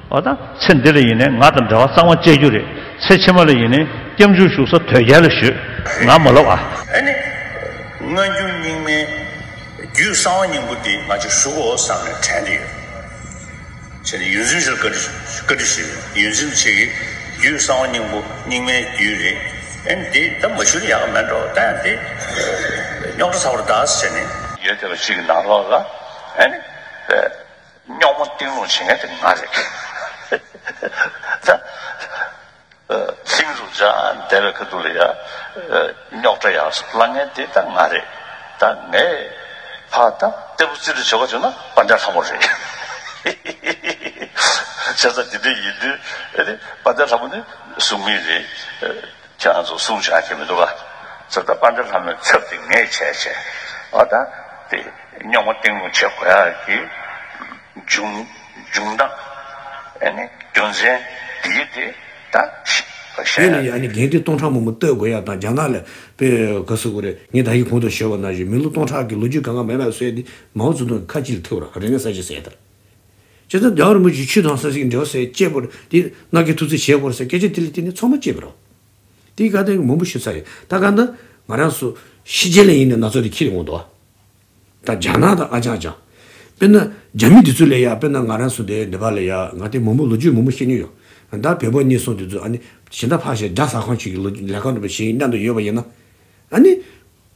འོ་ད་ཚེ་འདི་ལ་ཡིན་ནའི་ང་དང་འབྲེལ་བ་གཙང་མ་བཅད་རྒྱུ་རེད། ཚེ་ཕྱི་མ་ལ་ཡིན་ནའི་སྐྱབས་འཇུག་ཞུ་ས་དོལ་རྒྱལ་ལ་ཞུས། ང་མ་ལོག་ཨ། ཨ་ནི། སྔ་འགྱུར་རྙིང་མའི་རྒྱུད་གསང་བ་སྙིང་པོ་འདི་ང་ཚོས་ཞུ་དགོས་བསམ་ནས་དྲན་གྱི་ཡོད། བྱས་ནས་ཡོངས་འཛིན་ཞིག་བཀའ་འདྲི་བཀའ་འདྲི་ཞུས་ཡོད། ཡོངས་འཛིན་ཆེ་གི་རྒྱུད་གསང་བ་སྙིང་པོ་རྙིང་མའི་རྒྱུད་རེད། ཨེ་འདི་ད་མ་ཞུ་ན་ཡག་ག་མེད་འགྲོ། ད་ཡང་འདི་རྙོག་དྲ་ཚ་བོར་གདའ་ཟེར་ནས། ཡོད་དེ་བ་གཅིག་གི་ནང་ལོགས་ལ་ཨེ་ནི་རྙོག་མ་གཏིང་སློང་བྱེད་མཁན་དེ་ང་རེད། ད། ལྷིང་རུ་འཇགས་བསྡད་པའི་ཁ་ཐུག་ལ་ཡ། རྙོག་དྲ་ཡག་སོ་བསླང་མཁན་དེ་ད་ང་རེད། ད་ངས་ཕ་ད་ལྟ་བུ་རྩིས་འདྲ་བྱེད་ག་བྱུང་ན་དཔལ་ལྡན་ལྷ་མོ་རེད། བྱས་ཙང་དེ་འདྲ་ཡིན་དུས་ཨེ་ནི་དཔལ་ལྡན་ལྷ་མོ་ནི་གསུང་མིན་རེད། ཁྱེད་རང་ཚོ་གསུང་བྱ་གི་མི་འདུག་ག་བྱས་ཙང་དཔལ་ལྡན་ལྷ་མོའི་ཚབ་དེ་ངས་བྱས་བྱས། ཨ་ད་དེ་རྙོག་མ་གཏིང་སློང་བྱེད་དགོས་ཡག་གི། འབྱུང་འབྱུང་སྟངས། ཨེ་ནི་རྒྱུ་མཚན་འདི་དེ་ད་ དེ་ལ་ཡང་ཨ་ནི་དགེ་འདུན་སྟོང་ཕྲག་མང་པོ་བསྟོད་དགོས་ཡ་དང་། རྒྱ་ནག་ལ་དཔེ་ག་ཟེར་དགོས་རེད། ངས་ད་གིན་གོང་དུ་ཞུས་པ་ནང་བཞིན་མི་ལོ་སྟོང་ཕྲག་གི་ལོ་རྒྱུས་གང་ག་མེད་པ་བཟོས་ཏེ་མའོ་ཙེ་ཏུང་ཁ་གཅིག་ལ་ཐུག་ར། རེ་ངན་ས་ཅིག་ཟེར་དར། བྱས་ཙང་རྒྱལ་བ་རིན་པོ་ཆེ་ཆོས་དང་ས་ཚིགས་འབྲེལ་བ་ཟེར་བཅད་པར་དེ་སྣ་སྐད་ཐུགས་རྩིས་བྱས་པར་ཟེར་སྐད་ཆ་དེ་ལ་བརྟེན་ནས་ཚང་མ་བཅད་པ་རེད། དེའི་སྐད་དེ་མང་པོ་ཞུ་ཚར་ཡོད། ད་ག་ད་ང་རང་ཚོ་ཕྱི་རྒྱལ་ལ་ཡིན་ན་ན་ཚ་དེ་ཁྱེར་ཡོང་འདུག་ད་རྒྱ་ནག་དང་ཨ་ཅག་ཅག་དཔེར་ན་རྒྱ་མི་དེ་ཚོ་ལ་ཡ། དཔེར་ན་ང་རང་ཚོ་དེ་འདི་པ་ལ་ཡ། ང་དེ་མང་པོ་ལོ་རྒྱུས་མང་པོ་ཤེས་མྱོང་ཡོད། ད་བོད་པ་གཉིས་གསུམ་དེ་ཚོ་ཨ་ནི་གཞན་དག་ཕར་བཞག་རྒྱ་ཟ་ཁང་ཅིག་གི་ལོ་ལས་ཀ་འགྲོ་བ་ཞིག་མཉམ་དུ་ཡོད་པ་ཡིན་ན། ཨ་ནི་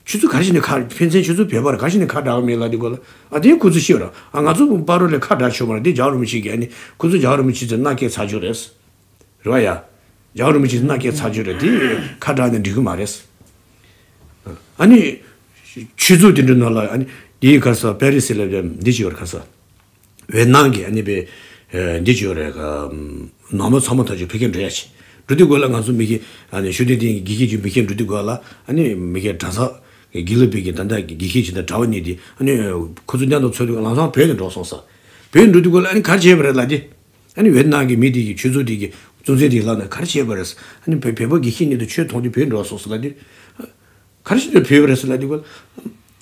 ཁྱོད་ཚོ་ག་རེ་བྱས་ནས་ཁ། ཕན་ཚུན་ཁྱོད་ཚོ་བོད་པར་ག་རེ་བྱས་ནས་ཁ་བྲལ་བ་མེད་ལབ་དུས་སྐབས་ལ། ཨ་དེ་ཁོ་ཚོ་ཤེས་ར། ཨ་ང་ཚོ་བར་ལ་ཁ་བྲལ་ཆོག་མ་རེད། འདི་རྒྱལ་བ་རིན་པོ་ཆེ་གིས་ཨ་ནི་ཁོ་ཚོ་རྒྱལ་བ་རིན་པོ་ཆེ་ཚོའི་མནའ་སྐྱེལ་ཚར་རྒྱུ་རེད། རེད་བ་ཡ། རྒྱལ་བ་རིན་པོ་ཆེ་མནའ་སྐྱེལ་ཚར་རྒྱུ་རེད། དེ་ཁ་བྲལ་ནས་འགྲིག་གི་མ་རེད། ཨ་ནི། ཆོས་ཚོགས་དེ་འདྲའི་ནང་ལ་ཨ་ནི་དེའི་ག་རེ་ཟེར། པེ་རི་སི་ལ་འདི་བྱས་ཡོད་རེད། ག་རེ་ཟེར། ཝེ་ནམ་གྱི་ཨ་ནི་པེ། འདི་བྱས་ཡོད་རེད། ནང་མི་ཚང་མ་ཐག་ཆོད་ཕ་གིར་འགྲོ་ཡ་བྱས། འགྲོ་དུས་སྐབས་ལ་ང་ཚོ་མི་གི་ཨ་ནི་ཤུགས་ལྡན་དེ་དགེ་བཤེས་ཀྱི་མི་གིར་འགྲོ་དུས་སྐབས་ལ། ཨ་ནི་མི་གི་གྲྭ་ཚང་དགེ་ལུགས་པའི་གི་ད་ལྟ་དགེ་བཤེས་ཀྱི་ད་གྲྭ་པ་གཉིས་དེ་ཨ་ནི་ཁོ་ཚོ་མཉམ་དུ་འཚོགས་དུས་ལམ་སང་བོད་ནས་འགྲོ་སོང་ས། བོད་འགྲོ་དུས་སྐབས་ལ་ཨ་ནི་ག་རེ་བྱས་པ་རེད་ལབ་དུས། ཨ་ནི་ཝེ་ཏི་ནམ་གྱི་མི་དེ་གིས་ཆོས་ཚོགས་དེ་གི་གཙོ་འཛིན་དེ་ལབ་ན། ག་རེ་བྱས་པ་རེད། ཨ་ནི་བོད་བོད་པ་དགེ་བཤེས་གཉིས་དང་ཆོས་མཐོང་དུས་བོད་འགྲོ་སོང་ཟེར་ལབ་དུས། ག་རེ་བྱས་ནས་བོད་པ་རེད་ཟེར་ལབ་དུས་སྐབས།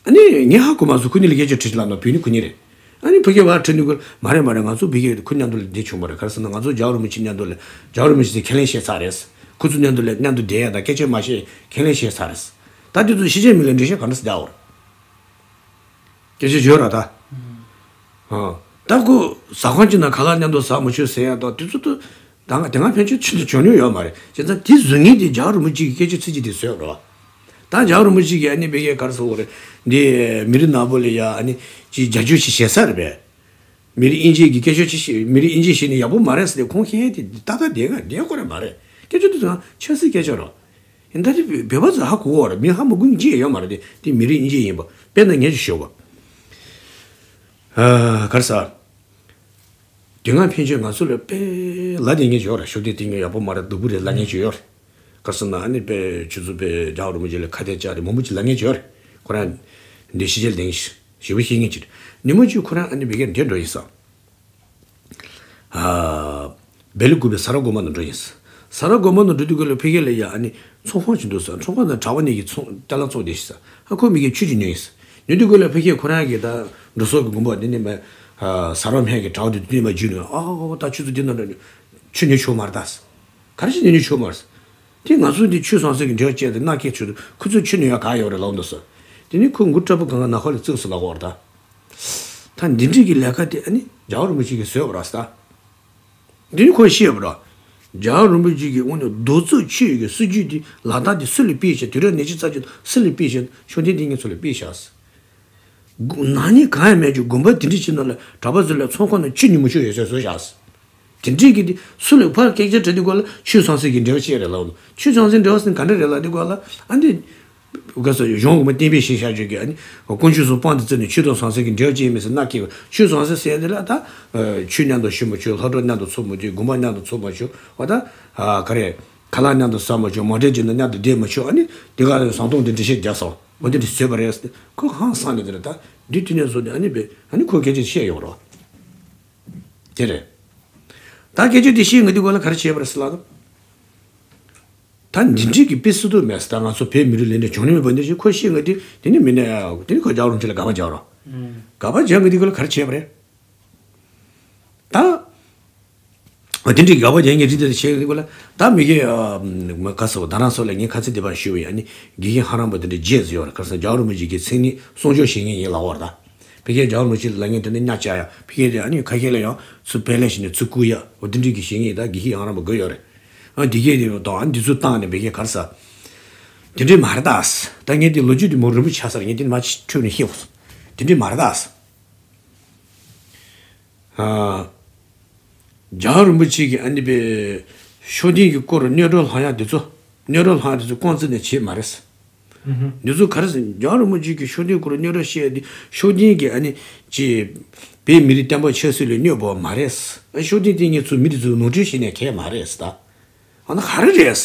ཨ་ནི་ངས་ཧ་གོ་མ་སོང་། ཁོ་གཉིས་ལ་སྐད་ཆ་དྲིས་ལབ་ན་བོད་ནི་ཁོ་གཉིས་རེད། ཨ་ནི་ཕ་གིར་བར་དྲིས་དུས་སྐབས། མ་རེད་མ་རེད། ང་ཚོ་ཕ་གིར་ཁོ་མཉམ་དུ་ལ་བསྡད་བྱུང་བ་རེད། ག་རེ་ཟེར་ན་ང་ཚོ་རྒྱལ་བ་རིན་པོ་ཆེ་མཉམ་དུ་ལ། རྒྱལ་བ་རིན་པོ་ཆེ་ཚོས་ཁས་ལེན་བྱས་ཚར་རེད། ཁོ་ཚོ་མཉམ་དུ་ལ་མཉམ་དུ་བསྡད་ཡ་དང་སྐད་ཆ་མ་བཤད་ཁས་ལེན་བྱས་ཚར་རེད། ད་དེ་ཚོ་ཕྱི་རྒྱལ་མི་ལ་འགྲེལ་བཤད་ག་འདྲ་ཟེར་རྒྱག་འོར། སྐད་ཆ་བརྗོད་ར་ད། ཨ། ད་ཁོ་ཟ་ཁང་གཅིག་ནང་ཁ་ལག་མཉམ་དུ་ཟ་མི་ཆོག་ཟེར་ཡ་དང་དེ་ཚོ་དུ། ད་ང་དེ་སྔ་ཕན་ཆད་ཆུ་དུ་བྱུང་མྱོང་ཡོད་མ་རེད། བྱས་ཙང་དེ་བཟོ་མཁན་དེ་རྒྱལ་བ་རིན་པོ་ཆེ་གི་སྐད་ཆ་ཚིག་གཅིག་དེ་བཟོས་རོགས། ད་རྒྱལ་བ་རིན་པོ་ཆེ་གིས་ཨ་ནི་ཕ་གིར་ག་རེ་ཟེར་དགོས་རེད། འདི་མི་རིགས་ནག་པོ་ལ་ཡ་ཨ་ནི་ཅིག་རྒྱབ་སྐྱོར་ཞིག་བྱས་ས་རེད་པས། མི་རིགས་དབྱེ་འབྱེད་ཀྱི་སྐད་ཆ་ཅིག་བཤད། མི་རིགས་དབྱེ་འབྱེད་བྱས་ནས་ཡག་པོ་མ་རེད་ཟེར་ཏེ་ཁོང་ཁྱེད་དེ་ཏག་ཏག་བསྡད་ག་བསྡད་དགོས་རེད་མ་རེད། སྐད་ཆ་དེ་ཚོ་ཡང་ཆབ་སྲིད་སྐད་ཆ་རེད། ཡིན་ད་དེ་བོད་པ་ཚོ་ཧ་གོ་གི་རེད། མི་ཧ་མ་གོ་མཁན་ཅིག་ཡོད་མ་རེད་དེ། དེ་མི་རིགས་དབྱེ་འབྱེད་ཡིན་པ། དཔེར་ན་ངས་ཅིག་ཞུ་བ། ཨ། ག་རེ་ཟེར། དེ་སྔ་ཕན་ཆད་ང་ཚོ་ལ་དཔེ་ལབ་བསྡད་མཁན་ཅིག་ཡོད་རེད། ཤུགས་ལྡན་དེ་ངས་ཡག་པོ་མ་རེད། སྡུག་པོ་རེད་ལབ་མཁན་ཅིག་ཡོད་རེད། ག་རེ་ཟེར་ན་ཨ་ནི་དཔེ་ཆུ་ཚོད་དཔེ་རྒྱལ་བ་རིན་པོ་ཆེ་ལ་ཁ་གཏད་བཅག་སྟེ་མང་པོ་ཅིག་ལབ་མཁན་ཅིག་ཡོད་རེད། ཁོ་རང་འདི་ཕྱི་རྒྱལ་ལ་བསྡད་མཁན་ཞེ་པོ་ཤེས་མཁན་ཅིག་རེད། ཉིན་མོ་གཅིག་ཁོ་རང་ཨ་ནི་ཕ་གིར་འདིར་འགྲོ་ཡིན་ས། ཨ། སྦེལ་ཀོབ་པའི་ས་ར་གོ་མ་ནང་འགྲོ་ཡིན། ས་ར་གོ་མ་ནང་འགྲོ་དུས་སྐབས་ལ་ཕ་གི་ལ་ཡ་ཨ་ནི་ཚོང་ཁང་ཅིག་འདུག་ས། ཚོང་ཁང་ནང་གྲྭ་པ་གཉིས་ཀྱིས་ཚོང་ཅ་ལག་བཙོང་བསྡད་ཤག་ས། ཨ་ཁོ་མ་གིར་ཆུ་ཅིག་ཉོས་ཡིན། ཉོ་དུས་སྐབས་ལ་ཕ་གིར་ཁོ་རང་གིས་ད་འགྲོ་སོང་གི་དགོན་པ་འདི་ནས་མ། ཨ། ས་ར་སྨད་ཀྱི་གྲྭ་པ་དེ་དུས་ནས་མ་འཇུས་ནས། ཨ་ཨ་ད་ཆུ་ཚོད་འདི་ནང་འགྲོ་ཆུ་ཉོ་ཆོག་མ་རེད་ད། ག་རེ་བྱས་ནས་ཉོ་ཆོག་མ་རེད། དེ་ང་ཚོ་འདི་ཆོས་ཟང་ཟིང་གི་འབྲེལ་བ་བཅད་དེ་མནའ་སྐྱེལ་ཆོག་དུས་ཁོ་ཚོས་ཆུ་ཉོ་ཡ་ག་ཡོད་རེད་ལབ་འདུག་ས། དེ་ནས་ཁོ་མགོ་སྐྲ་སྤུ་གང་ག་ནམ་མཁའ་ལ་བཙུགས་སོང་ལབ་ཀྱི་ཡོད་རེད་ད། ད་འདི་འདྲའི་གི་ལས་ཀ་དེ་ཨ་ནི་རྒྱལ་བ་རིན་པོ་ཆེ་གིས་བཟོས་པ་རེད་ཟེར། འདི་ནི་ཁོས་བཤད་པ་རེད། རྒྱལ་བ་རིན་པོ་ཆེ་གིས་དངོས་གནས་རྡོ་བརྩིགས་ཆུ་ཡི་གི་སྲིད་ཇུས་དེ་ལག་བསྟར་དེ་སུ་ལ་སྤེལ་བྱས། དུས་རབས་ཉི་ཤུ་རྩ་གཅིག་སུ་ལ་སྤེལ་བྱས། ཤུགས་ལྡན་དེ་ངེད་ཚོ་ལ་སྤེལ་བྱས། ནག་ཉེས་གང་ཡང་མེད་ཀྱི་དགོན་པ་དེ་འདྲ་ཅིག་ནང་ལ་གྲྭ་པ་ཚོ་ལ་ཚོང་ཁང་ནང་ཆུ་ཉོ་མི་ཆོག་ཡོད་ཚད་བཟོས་བཞག། དེ་འདྲའི་གི་དེ་སུ་ལ་ཕར་སྐད་ཆ་དྲིས་དུས་སྐབས་ལ་ཆོས་ཟང་ཟིང་གི་འབྲེལ་བ་བཅད་རེད་ལབ་འདུག་ཆོས་ཟང་ཟིང་འབྲེལ་བ་ཟེར་ན་ག་འདྲ་རེད་ལབ་དུས་སྐབས་ལ། ཨ་འདི། ག་ཟེར། གཞུང་གོང་མ་བསྟན་པའི་ཞལ་བཞག་ཅིག་གིས་ཨ་ནི་དཀོན་མཆོག་གསུམ་དཔང་དུ་བཙུགས་ནས་ཆོས་དང་ཟང་ཟིང་གི་འབྲེལ་བ་བཅད་མི་ཟེར་མནའ་སྐྱེལ་བ། ཆོས་ཟང་ཟིང་ཟེར་ཡ་དེ་ལ་ད། ཨ། ཆོས་མཉམ་དུ་ཞུགས་མི་ཆོག། སློབ་གྲྭ་མཉམ་དུ་འཚོགས་མི་ཆོག། དགོན་པ་མཉམ་དུ་འཚོགས་མི་ཆོག། འོ་ད། ཨ། ག་རེ། ཁ་ལག་མཉམ་དུ་ཟ་མི་ཆོག། མོ་ཊའི་རྗེས་ནང་མཉམ་དུ་བསྡད་མི་ཆོག། ཨ་ནི་དེ་ག་ཟམ་གདོང་དེ་འདྲ་བཤད་རྒྱག་སོང་། འོ་དེ་འདྲ་བཟོས་པ་རེད་ཟེར་ཏེ་ཁོ་ཧང་སངས་ནས། དེ་ལ་ད་འདི་དུས་ནས་བཟུང་སྟེ་ཨ་ནི་བས་ཨ་ནི་ཁོས་སྐད་ཆ་བཤད་ཡོང་རོགས། དེ་རེད། ད་སྐད་ཆ་དེ་བཤད་ཡོང་དུས་སྐབས་ལ་ག་རེ་བྱས་པ་རེད་ཟེར་ལབ་དང་། ད་འདི་འདྲའི་གི་དཔེ་སྲིད་དུ་མེད་ཟེར། ད་ང་ཚོ་བོད་མི་རིགས་ལས་འབྲས་བྱུང་ནི་མེད་པ་འདི་ཞིག་ཁོས་བཤད་ཡོང་དུས། དེ་ནི་མི་ནས་དེ་ནི་ཁོས་རྒྱལ་བ་རིན་པོ་ཆེ་ལ་དགག་པ་རྒྱག་རོགས། དགག་པ་རྒྱག་ཡོང་དུས་སྐབས་ལ་ག་རེ་བྱས་པ་རེད། ད། འོ་དེ་འདྲའི་དགག་པ་རྒྱག་མཁན་རིགས་དེ་ལ་བྱས་ཡོང་དུས་སྐབས་ལ། ད་མི་གི། ཨ། མ་ག་ཟེར་བ། ད་རང་ཚོ་ལ་ངས་ཁ་ཚིག་དེ་པར་ཞུས་པ་ཡིན། ཨ་ནི་དགེ་བཤེས་ཧ་རམ་པ་དེ་འདྲ་བརྗེད་ཟེར་ཡོད་རེད། ག་རེ་ཟེར་ན་རྒྱལ་བ་རིན་པོ་ཆེ་གི་མཚན་ཉིད་སྲུང་སྐྱོབ་བྱེད་མཁན་ཡིན་ལབ་ཡོད་རེད་ད། ཕ་གིར་རྒྱལ་བ་རིན་པོ་ཆེ་ལ་ལབ་མཁན་དེ་འདྲ་གཉའ་བཅག་ཡ། ཕ་གིར་དེ་ཨ་ནི་ཁ་ཤས་ལ་ཡང་ཚུར་དཔེ་ལེན་བྱས་ནས་ཚུར་བཀུག་ཡ། འོ་དེ་འདྲའི་གི་བྱེད་མཁན་ཡིན། ད་དགེ་བཤེས་ཧ་རམ་པ་དགོས་ཡོད་རེད། ཨ། དེ་གས་དེ་དང་ཨ་འདི་ཚོ་བཏང་ནས་ཕ་གིར་ག་རེ་ཟེར། དེ་འདྲའི་མ་རེད་ད། ད་ངས་དེ་ལོ་རྒྱུས་དེ་མོ་རིང་པོ་ཆགས་ས་རེད། ངས་དེ་མར་འཕྲོས་ནས་བཤད་དགོས་སོང་། དེ་འདྲའི་མ་རེད་ད། ཨ། རྒྱལ་བ་རིན་པོ་ཆེ་གིས་ཨ་ནི་པའི་ཤུགས་ལྡན་གྱི་སྐོར་གནོད་སྒྲོན་སློང་ཡ་དེ་ཚོ། གནོད་སྒྲོན་སློང་ཡ་དེ་ཚོ་རྐང་བཙུགས་ནས་བྱས་མ་རེད། འདི་ཚོ་ག་རེ་ཟེར། རྒྱལ་བ་རིན་པོ་ཆེ་གིས་ཤུགས་ལྡན་སྐོར་གནོད་སྒྲོན་བཤད་ཡ་དེ་ཤུགས་ལྡན་གྱིས་ཨ་ནི་ཅི། བོད་མི་རིགས་བསྟན་པ་ཆབ་སྲིད་ལ་གནོད་པ་མ་རེད། ཨ། ཤུགས་ལྡན་དེ་ངས་ཚུར་མི་དེ་ཚོ་ནོར་འཁྲུལ་བྱས་ནས་གས་མ་རེད་ད། ཨ་ན་ག་རེ་རེད།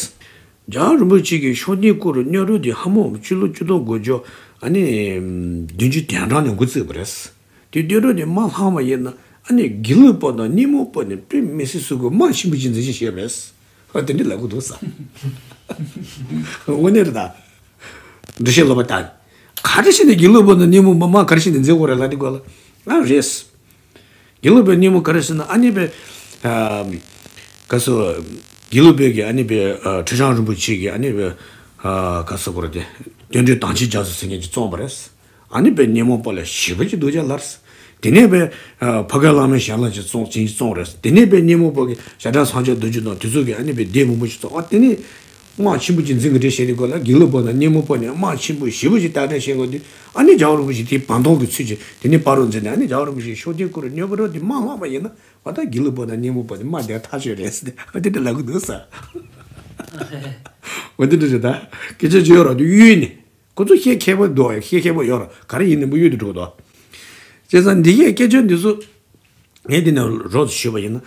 རྒྱལ་བ་རིན་པོ་ཆེ་གིས་ཤུགས་ལྡན་སྐོར་གནོད་སྒྲོན་དེ་ཧ་མོ་སྤྱི་ལོ་ཆིག་སྟོང་དགུ་བརྒྱ་ཨ་ནི་བདུན་ཅུ་དོན་གྲངས་ནས་འགོ་བཙུགས་པ་རེད། དེ་གནོད་སྒྲོན་དེ་མར་བསླངས་པ་ཡིན་ན་ཨ་ནི་དགེ་ལུགས་པ་དང་སྙེ་མོ་པ་ནས་དཔེ་མི་སྲིད་སུ་གུ་མང་ཆེན་པོ་ཅིག་འཛིན་བྱས་བྱས་པ་རེད། ཨ་དེ་འདྲ་ལབ་གི་འདུག་ས། དངོས་གནས་རེད་ད། འདི་ཤེས་ལོ་པ་ད། ག་རེ་བྱས་ནས་དགེ་ལུགས་པ་དང་སྙེ་མོ་པ་དམག་ག་རེ་བྱས་ནས་འཛིང་དགོས་རེད་ལབ་དུས་སྐབས་ལ། ཨ་རེད། དགེ་ལུགས་པའི་སྙེ་མོ་ག་རེ་ཟེར་ན། ཨ་ནི་པའི་ཨ་ག་སོ། དགེ་ལུགས་པའི་གི་ཨ་ནི་པའི་ཨ་ཁྲི་བྱང་རིན་པོ་ཆེ་གི་ཨ་ནི་པའི་ཨ་ག་སོ་གོ་རེད་དེ། དོན་འགྲུབ་དྭངས་ཆེན་རྒྱ་མཚོ་ཟེར་མཁན་གྱིས་བཙོངས་པ་རེད། ཨ་ནི་པའི་སྙེ་མོ་པ་ལ་ཞེ་པོ་ཅིག་སྡུག་ཅག་ལབ་རེད། དེ་ནས་པའི་ཨ་ཕ་རྒན་བླ་མའི་ཞལ་ལག་ཅིག་བཙོངས་ཅིག་བཙོངས་རེད། དེ་ནས་པའི་སྙེ་མོ་པ་གི་ཞེ་དྲག་སངས་རྒྱས་རྡོ་རྗེ་དང་དེ་ཚོ་གི་ཨ་ནི་པའི་སྡེ་མང་པོ་ཞིག་བཙོངས། ཨ་དེ་ནས་དམག་ཆེན་པོ་ཅིག་འཛིང་གི་རེད་བཤད་དུས་སྐབས་ལ། དགེ་ལུགས་པ་དང་སྙེ་མོ་པ་ནས་དམག་ཆེན་པོ་ཞེ་པོ་ཅིག་རྟག་འདྲ་བཤད་དགོས་དུས། ཨ་ནི་རྒྱལ་བ་རིན་པོ་ཆེ་དེའི་བང་མདོག་གི་ཚུལ་གྱིས་དེ་ནས་སྤ་རོ་འཛིན་ནས། ཨ་ནི་རྒྱལ་བ་རིན་པོ་ཆེ་ཤོག་དེའི་སྐོར་ལ་སྨྱོ་པ་རོ་དེ་དམག་བསླངས་པ་ཡིན་ན། ཨ་ད་དགེ་ལུགས་པ་དང་སྙེ་མོ་པ་དེ་དམག་དེ་ཐག་ཆོད་རེད་ཟེར་ཏེ། ཨ་དེ་འདྲ་ལབ་གི་འདུག་ས། འོ་དེ་འདྲ་རེད་ད། སྐད་ཆ་བརྗོད་རོགས་དུ་གཡུལ་ནས། ཁོ་ཚོ་བཤད་མཁས་པོ་འདུག། བཤད་མཁས་པོ་ཡོད་ར། ག་རེ་ཡིན་ནའི་མོ་གཡུལ་དུ་འགྲོ་གི་འདུག། བྱས་ཙང་འདི་གའི་སྐད་ཆ་འདི་ཚོ་ངས་འདི་ནས་རོབ་ཙམ་ཞུས་པ་ཡིན་ན།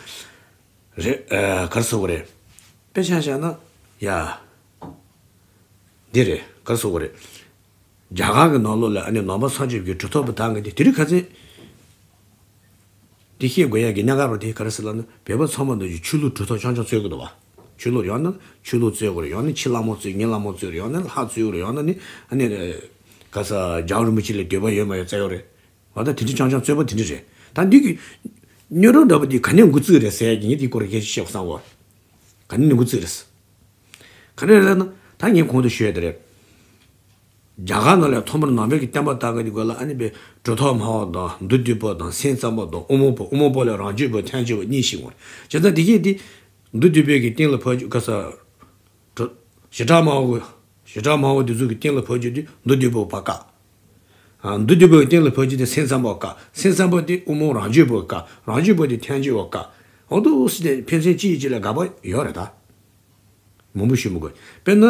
རེད། ཨ་ག་རེ་ཟེར་དགོས་རེད། དཔེ་ཆ་བཞག་ན། ཡ། འདི་རེད། ག་རེ་ཟེར་དགོས་རེད། རྒྱ་གར་གྱི་ནང་ལོགས་ལ་ཨ་ནི་ནང་པ་སངས་རྒྱས་པའི་གྲུབ་ཐོབ་པ་དག་གིས་དེ་དེ་རིང་ཁ་སང་འདི་བཤད་དགོས་ཡ་གི་གནད་འགག་རུ་དེ་ག་རེ་ཟེར་ལབ་ན། བོད་པ་ཚང་མ་འདུག་ཆོས་ལུགས་གྲུབ་ཐོབ་རྐྱང་རྐྱང་རྩོད་དགོས་འདུག་བ། ཆོས་ལུགས། ཡང་ན་ཆོས་ལུགས་རྩོད་དགོས་རེད། ཡང་ན་ཁྱི་ལྷ་མོ་རྩོད། མི་ལྷ་མོ་རྩོད་རེད། ཡང་ན་ལྷ་རྩོད་རེད། ཡང་ན་ནི་ཨ་ནི་ག་ས་རྒྱལ་བ་རིན་པོ་ཆེ་ལ་འདོད་པ་ཡོད་མ་ཡོད་རྩོད་ཡོད་རེད། འོ་ད་དེ་འདྲ་རྐྱང་རྐྱང་རྩོད་པ་དེ་འདྲ་རེད། ད་འདི་གི་སྨྱོ་རོགས་འདྲ་པོ་འདི་ག་ནས་འགོ་བཙུགས་རེད་ཟེར་ཡ་གི་ངས་འདི་སྐོར་སྐད་ཆ་བཤད་དགོས་བསམ་གོ། ག་ནས་འགོ་བཙུགས་རེད། ག་རེ་རེད་ལབ་ན། ད་ངས་གོང་དུ་ཞུས་ཡ་དེ་རེད། རྒྱ་གར་ནང་ལ་ཐོག་མར་ནང་པའི་གི་བསྟན་པ་དར་གི་དུས་སྐབས་ལ། ཨ་ནི་པའི་གྲུབ་ཐོབ་སྨྲ་བ་དང་མདོ་སྡུད་པ་དང་སེམས་ཙམ་པ་དང་དབུ་མ་པ། དབུ་མ་པ་ལ་རང་རྒྱུད་པ་ཐལ་འགྱུར་བ་གཉིས་ཤིག་ཡོད་རེད། བྱས་ཙང་དེ་གས་དེ་མདོ་སྡུད་པའི་གི་སྟེང་ལ་ཕབ་རྒྱུ། ག་ས་གྲུབ་བྱེ་བྲག་སྨྲ་བ། བྱེ་བྲག་སྨྲ་བ་དེ་ཚོ་གི་སྟེང་ལ་ཕབ་རྒྱུ་དེ་མདོ་སྡུད་པ་བཀག། ཨ་མདོ་སྡུད་པའི་སྟེང་ལ་ཕབ་རྒྱུ་དེ་སེམས་ཙམ་པ་བཀག། སེམས་ཙམ་པ་དེ་དབུ་མ་རང་རྒྱུད་པ་བཀག། རང་རྒྱུད་པ་དེ་ཐལ་འགྱུར་བ་བཀག། འོ་འདུག་སེ་དེ་ཕན་ཚུན་གཅིག་གིས་གཅིག་ལ་དགག་པ་ཡོད་རེད་ད། མང་པོ་ཞུ་མི་དགོས། དཔེར་ན་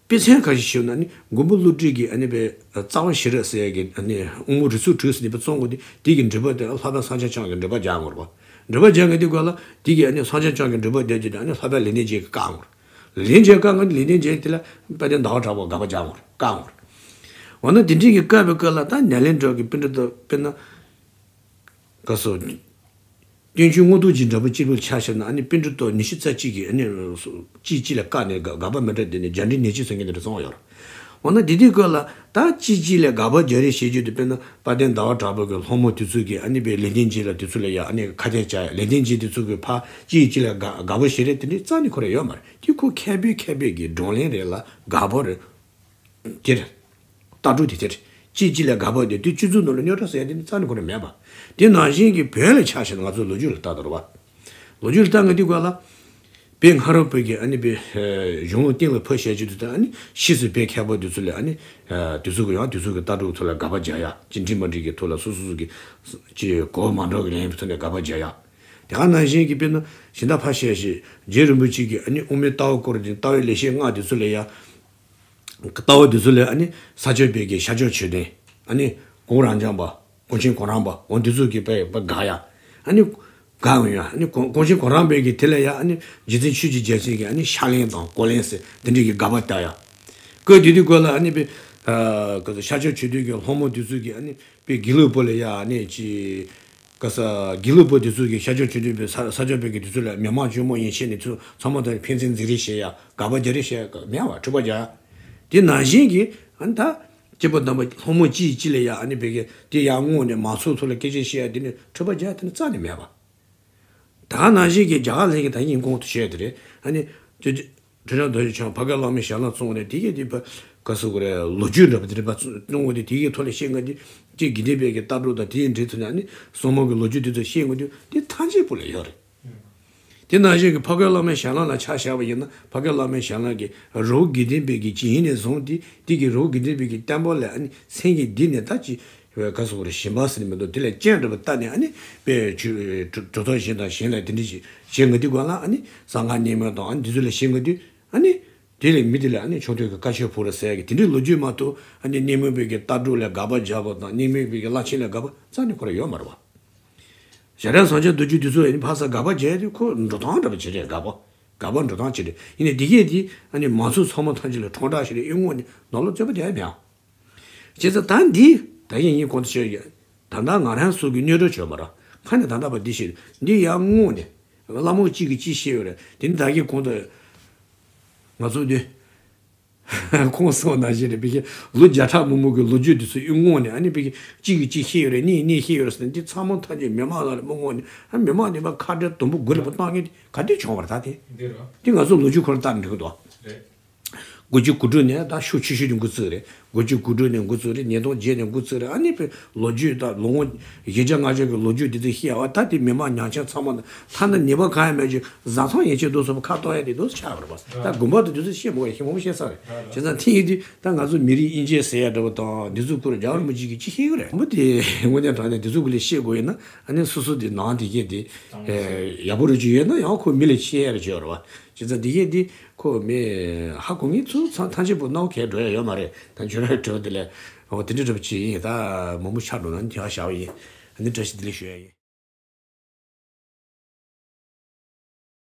དཔེ་མཚོན་ཁ་ཤས་ཞུས་ན་ནི། མགོན་པོ་ཀླུ་སྒྲུབ་ཀྱིས་ཨ་ནི་པའི་རྩ་བ་ཤེས་རབ་ཟེར་ཡ་གི་ཨ་ནི་དབུ་མ་རིགས་ཚོགས་དྲུག་ཟེར་ནས་པའི་རྩོམ་གོ་དེ། དེ་གི་འགྲེལ་པ་དེ་ལྷག་པའི་སངས་རྒྱས་བསྐྱངས་ཀྱིས་འགྲེལ་པ་རྒྱག་ཡོད་རེད་པ། འགྲེལ་པ་རྒྱག་མཁན་དེ་སྐབས་ལ་དེ་གི་ཨ་ནི་སངས་རྒྱས་བསྐྱངས་ཀྱིས་འགྲེལ་པ་རྒྱག་རྒྱུ་དེ་ཨ་ནི་ལྷག་པའི་ལེགས་ལྡན་འབྱེད་ཀྱིས་བཀག་ཡོད་རེད། ལེགས་ལྡན་འབྱེད་བཀག་མཁན་དེ། ལེགས་ལྡན་འབྱེད་དེ་ལ་དཔལ་ལྡན་ཟླ་བ་གྲགས་པས་དགག་པ་རྒྱག་ཡོད་རེད། བཀག་ཡོད་རེད། འོ་ན་དེ་འདྲའི་གི་བཀག་པའི་སྐབས་ལ་ད་ནཱ་ལེནྡྲ་གི་པཎྜི་ཏ། དཔེར་ན། ག་སོ། སྟོན་ཆོས་མངོན་རྟོགས་རྒྱན་འདྲ་པོ་གཅིག་པུ་ཆ་བཞག་ན། ཨ་ནི་པཎྜི་ཏ་ཉི་ཤུ་རྩ་གཅིག་གིས་ཨ་ནི་གཅིག་གཅིག་ལ་བཀག་ནས་དགག་དགག་པ་མི་འདྲ་དེ་ནས་རྒྱ་འགྲེལ་ཉེར་གཅིག་ཟེར་མཁན་དེ་འདྲ་བརྩམས་ཡོད་རེད། འོ་ན་དེ་དུས་སྐབས་ལ་ད་གཅིག་གཅིག་ལ་དགག་པ་རྒྱག་རེས་བྱེད་རྒྱུ་དེ། དཔེར་ན་དཔལ་ལྡན་ཟླ་བ་གྲགས་པ་གི་སློབ་མ་དེ་ཚོ་གིས་ཨ་ནི་པའི་ལེགས་ལྡན་འབྱེད་ལ་དེ་ཚོ་ལ་ཡ་ཨ་ནི་ཁ་གཏད་བཅག་ཡ། ལེགས་ལྡན་འབྱེད་དེ་ཚོ་གིས་ཕར་གཅིག་གཅིག་ལ་དགག་དགག་པ་བྱེད་རེས་དེ་འདྲའི་རྩ་ནས་ཁོ་རང་ཡོད་མ་རེད། དེ་ཁོ་མཁས་པའི་མཁས་པའི་གི་བགྲོ་གླེང་རེད་ལ། དགག་པ་རེད། དེར། ལྟ་གྲུབ་དེ་དེར། གཅིག་གཅིག་ལ་དགག་པ་དེ་དུས་སྤྱི་ཚོགས་ནང་ལ་རྙོག་དྲ་ཟེར་ཡ་དེ་ནི་རྩ་ནས་ཁོ་རང་མེད་པ། དེ་ནང་བཞིན་གྱི་བོད་ལ་ཆ་བཞག་ན། ང་ཚོ་ལོ་རྒྱུས་ལ་ལྟ་དང་རེད་བ། ལོ་རྒྱུས་ལ་ལྟ་མཁན་དེ་སྐབས་ལ། དཔེ་སྔ་རབས་པའི་གི་ཨ་ནི་པའི་གཞུང་ལུགས་སྟེང་ལ་ཕབ་བཤད་རྒྱུ་དེ་དང་། ཨ་ནི་ཕྱིས་སུ་བོད་མཁས་པ་དེ་ཚོ་ལ་ཨ་ནི་དེ་ཚོ་གི་ཡང་དེ་ཚོ་གི་ལྟ་གྲུབ་ཐོག་ལ་དགག་པ་རྒྱག་ཡ། ཅི་འགྲིག་མ་འགྲིག་གི་ཐོག་ལ་སོ་སོ་སོ་གི་ཅི་གོ་མ་འགྲོ་གི་ལན་པའི་ཐོག་ནས་དགག་པ་རྒྱག་ཡ། དེ་ག་ནང་བཞིན་གྱི་དཔེར་ན་གཞན་དག་ཕར་བཤད་ཞིག་རྗེ་རིན་པོ་ཆེ་གིས་ཨ་ནི་དབུ་མའི་ལྟ་བ་སྐོར་དེ། ལྟ་བའི་ལེགས་བཤད་ལྔ་དེ་ཚོ་ལ་ཡ། ལྟ་བ་དེ་ཚོ་ལ་ཨ་ནི་ས་སྐྱ་པའི་གི་ཤཱཀྱ་མཆོད་རྟེན། ཨ་ནི་གུ་རུ་རབ་འབྱམས་པ། ཀུན་མཁྱེན་གོ་རམས་པ། འོ་དེ་ཚོ་གིས་དཔེ་དཔེ་དགག་ཡ། ཨ་ནི་དགག་ཡོང་ཡ། ཨ་ནི་ཀུན་ཀུན་མཁྱེན་གོ་རམས་པའི་གི་དེ་ལ་ཡ་ཨ་ནི་རྗེ་བཙུན་ཆོས་ཀྱི་རྒྱལ་མཚན་གྱིས་ཨ་ནི་ཤ་ལན་དང་ཀོ་ལན་ཟེར་དེ་འདྲའི་གི་དགག་པ་བཏབ་ཡ། སྐབས་དེ་དུས་སྐབས་ལ་ཨ་ནི་པའི་ཨ་ག་ས་ཤཱཀྱ་མཆོད་རྟེན་གྱི་སློབ་མ་དེ་ཚོ་གིས་ཨ་ནི་པའི་དགེ་ལུགས་པ་ལ་ཡ་ཨ་ནི་ཅི། ག་ས་དགེ་ལུགས་པ་དེ་ཚོ་གིས་ཤཱཀྱ་མཆོད་རྟེན་པའི་ས་ས་སྐྱ་པའི་གི་དེ་ཚོ་ལ་མི་མང་དཀྱུས་མ་ཡིན་བཤད་ནས། ཚོ་ཚང་མ་དང་ཕན་ཚུན་འཛིང་རེས་བྱེད་ཡ། དགག་པ་རྒྱག་རེས་བྱེད་ཡ་མེད་པ། འཁྲུག་པ་རྒྱག་ཡ། དེ་ནང་བཞིན་གྱི་ཨ་ནི་ད་སྐྱེས་པ་དམ་པ་སློབ་མ་གཅིག་གིས་གཅིག་ལ་ཡ་ཨ་ནི་བོད་སྐད་དེ་ཡར་བསྔོགས་ནས་མང་ཚོགས་ཐོག་ལ་སྐད་ཆ་བཤད་ཡ། དེ་ནི་འཁྲུག་པ་རྒྱག་ཡ་དེ་ནི་རྩ་ནས་མེད་པ། ད་ག་ནང་བཞིན་གྱི་རྒྱ་གར་ལྷན་རྒྱས་ད་ཡིན་གོང་དུ་བཤད་དེ་རེད། ཨ་ནི་ཅོ་ཅོ། ཁྲི་བྱང་རྡོ་རྗེ་འཆང་ཕ་རྒན་བླ་མའི་ཞལ་ལུང་བཙོང་ནས་དེ་གས་དེ་ཕ་ག་སུ་ག་རེ་ལོ་རྒྱུས་འདྲ་པོ་དེ་འདྲ་པ་བཙོང་བ་དེ། དེ་གས་ཐོག་ལ་བཤད་ང་དེ་ཅིག་དགེ་ལྡན་པའི་གི་ལྟ་གྲུབ་དང་དེའི་འབྲེལ་ཐུག་ནས་ཨ་ནི་སོར་མོ་གི་ལོ་རྒྱུས་དེ་ཚོ་བཤད་ང་དུས་དེ་ཐམས་ཅད་པོ་ལ་ཡོད་རེད། དེ་ནང་བཞིན་གྱི་ཕ་རྒན་བླ་མའི་ཞལ་ལུང་ལ་ཆ་བཞག་པ་ཡིན་ན། ཕ་རྒན་བླ་མའི་ཞལ་ལུང་གི་རི་བོ་དགེ་ལྡན་པའི་གི་ཇི་ཡིན་ནས་བཟུང་སྟེ། དེ་གི་རི་བོ་དགེ་ལྡན་པའི་གི་བསྟན་པ་ལ་ཨ་ནི་སེང་གེ་འདི་ནས་ད་ཅི། བའི་ག་སོགས་རེ་ཞིམ་པ་ཟེར་ནས་མི་འདུག། དེ་ལས་སྤྱན་འདྲ་པོ་བལྟ་ནས་ཨ་ནི་དཔེ་ཆོས་གྲུབ་ཐོབ་གཞན་དང་གཞན་ལ་དེ་འདྲ་ཞིག་བྱེད་ང་དུས་སྒང་ལ། ཨ་ནི་གསང་སྔགས་རྙིང་མ་དང་ཨ་ནི་འདི་ཚོ་ལ་བྱེད་ང་དུས། ཨ་ནི་དེ་ལས་མི་དེ་ལ་ཨ་ནི་ཆོས་ཐོས་ཀྱི་བཀའ་ཆོས་ཕུལ་རེད་ཟེར་གི་དེ་འདྲའི་ལོ་རྒྱུས་མ་གཏོགས། ཨ་ནི་རྙིང་མ་པའི་གི་ལྟ་གྲུབ་ལ་དགག་པ་རྒྱག་པ་དང་། རྙིང་མ་པའི་གི་བླ་ཆེན་ལ་དགག་པ་རྩ་ནས་ཁོ་རང་ཡོད་མ་རེད་བ། ཞྭ་སྒྲ་ཟངས་ལྕགས་རྡོ་རྗེ་དེ་ཚོ་ཨ་ནི་ཕ་ས་དགག་པ་བྱས་དུས་ཁོ་འགྲོ་སྟངས་འདྲ་པོ་བྱེད་རེད། དགག་པ་དགག་པ་འགྲོ་སྟངས་བྱེད་རེད། ཡིན་ནའི་དེ་གས་དེ་ཨ་ནི་མང་ཚོགས་ཚང་མ་ཐམས་ཅད་ལ་ཁྲོང་བསྒྲགས་བྱེད་རེད། ཨེ་དངོས་གནས་ནང་ལོགས་རྩོད་པ་དེ་ཨེ་མེད་ཨང་། བྱས་ཙང་ད་འདི་ད་གིན་ངས་གོང་དུ་བཤད་ཡོད། ད་ལྟ་ང་རང་ཚོ་གི་གནོད་གྲོགས་བྱོས་མ་ར་ཁ་ནས་ད་ལྟ་བ་འདི་བཤད། འདི་ཡང་དངོས་གནས་བླ་མ་གཅིག་གིས་གཅིག་བཤད་ཡོད་རེད། དེ་ནི་ད་གིན་གོང་དུ་ ང་ཚོ་འདི་ཁོང་གསུངས་ནང་བཞིན་རེད། བི་གི་ལོ་བརྒྱ་ཕྲག་མང་པོ་གི་ལོ་རྒྱུས་འདི་ཚོ་ཡིན་དངོས་ནས། ཨ་ནི་བི་གི་གཅིག་གིས་གཅིག་ཤེས་ཡོད་རེད། གཉིས་གཉིས་ཤེས་ཡོད་རེད་ཟེར་ནས། འདི་ཚང་མ་ཐམས་ཅད་མི་མང་ལ་རེད་མོ་དངོས་ནས། ཨ་མི་མང་འདི་མ་ཁ་བྲལ་དུམ་བུ་དགུ་ལ་བཏང་མཁན་ག་དུས་བྱུང་བ་རེད། ད་དེ་འདི་རོ། འདི་ང་ཚོ་ལོ་རྒྱུས་ཁོ་རང་ལྟར་འགྲིག་གི་འདུག་རེད། དགུ་བཅུ་གོ་དྲུག་ནས་ད་ཤུགས་ཆེ་ཤོས་དེ་འགོ་བཙུགས་རེད། དགུ་བཅུ་གོ་དྲུག་ནས་འགོ་བཙུགས་རེད། ཉིས་སྟོང་བརྒྱད་ནས་འགོ་བཙུགས་རེད། ཨ་ནི་བི་ལོ་རྒྱུས་དང་ལོ་ངོ་བཞི་བརྒྱ་ལྔ་བརྒྱ་གི་ལོ་རྒྱུས་འདི་ཚོ་ཤེས་ཡ་བ། ད་དེ་མི་མང་ཉམས་ཆག་ཚང་མ་ན་ཐ་ན་ཉེས་པ་གང་ཡང་མེད་ཅིག་བཟའ་ཚང་ཡན་ཆད་དུས་སུ་ཁ་གཏོང་ཡ་དེ་དུས་སུ་ཆགས་པ་རེད་པ། ད་དགོན་པ་དུ་དུས་སུ་ཤེས་མོ་ཡ་ཤེས་མོ་བཤད་ས་རེད། བྱས་ཙང་ཐེངས་ཡིན་དུས་ད་ང་ཚོ་མི་རིགས་དབྱེ་འབྱེད་ཟེར་ཡ་འདྲ་བ་དང་འདི་ཚོ་ཁུར་རྒྱ་གར་མི་གཅིག་གིས་ཅི་ཤེས་ཀྱི་རེད། མོ་དེ་དངོས་གནས་དྲང་གནས་འདི་ཚོ་ཀུ་ལས་ཤེས་དགོས་ཡིན་ན། ཨ་ནི་སོ་སོ་དེ་ནང་དེ་གས་དེ་ཡག་པོ་རུ་ཅིག་ཡོད་ན་ཡང་ཁོ་མི་ལ་ཤེས་ཡ་རུ་ཅིག་ཡོད་རེད་བ། བྱས་ཙང་འདི་གས་དེ་ཁོ་མི་ཧ་གོ་ངེས་ཚུལ་ཚང་ཐང་ཆེན་པོ་སྣང་གས་འགྲོ་ཡ་ཡོད་མ་རེད། ད་འཇོན་ར་འགྲོ་དེ་ལས་འོ་དེ་འདྲ་འདྲ་པོ་ཅིག་ཡིན། ད་མོ་མོ་ཆགས་འགྲོ་ན་ནི་དེ་ཧ་བཞག་པ་ཡིན། ཨ་ནི་བཀྲ་ཤིས་བདེ་ལེགས་ཞུ་ཡ་ཡིན།